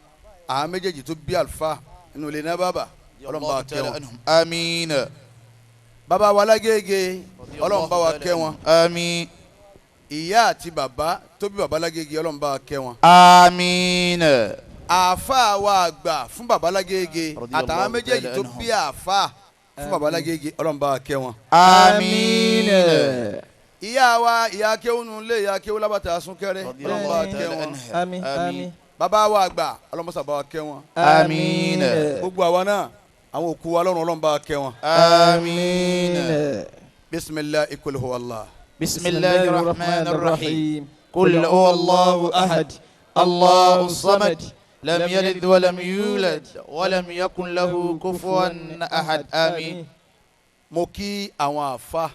àwọn méjèèjì tó bí àlùfáà nínú ilé náà bàbá. Ọlọ́run bá wa kẹ́ wọn. Àmín. Bàbá wa lágége, Ọlọ́run bá wa kẹ́ wọn. Àmín. Ìyá àti bàbá tó bí bàbá lágége, Ọlọ́run bá wa kẹ́ wọn. Àmín. Àáfà wa àgbà fún bàbá lágége àtàwọn méjèèjì tó bí àáfà fún bàbá lágége, Ọlọ́run bá wa kẹ́ wọn. Àmín. Ìyá wa ìyá kéwù nulẹ̀ ìyá kéwù lábàtà súnkẹrẹ, Ọlọ́run bá wa kẹ́ wọn. Àmín. Àmín. Bàbá wa àgbà, Ọlọ́run bá wa kẹ́ wọn. Àmín. Gbogbo àwa náà àwọn òkú wa lọ́run, Ọlọ́run bá wa kẹ́ wọn. Àmín. Bisimilahi kul huwa Allah. Bisimilahi rahman rahim. Kul huwa Allahu ahad. Allahu samad. Lam yalid wa lam yulad wa lam yakun lahu kufuwan ahad. Àmín. Mo kí àwọn àfa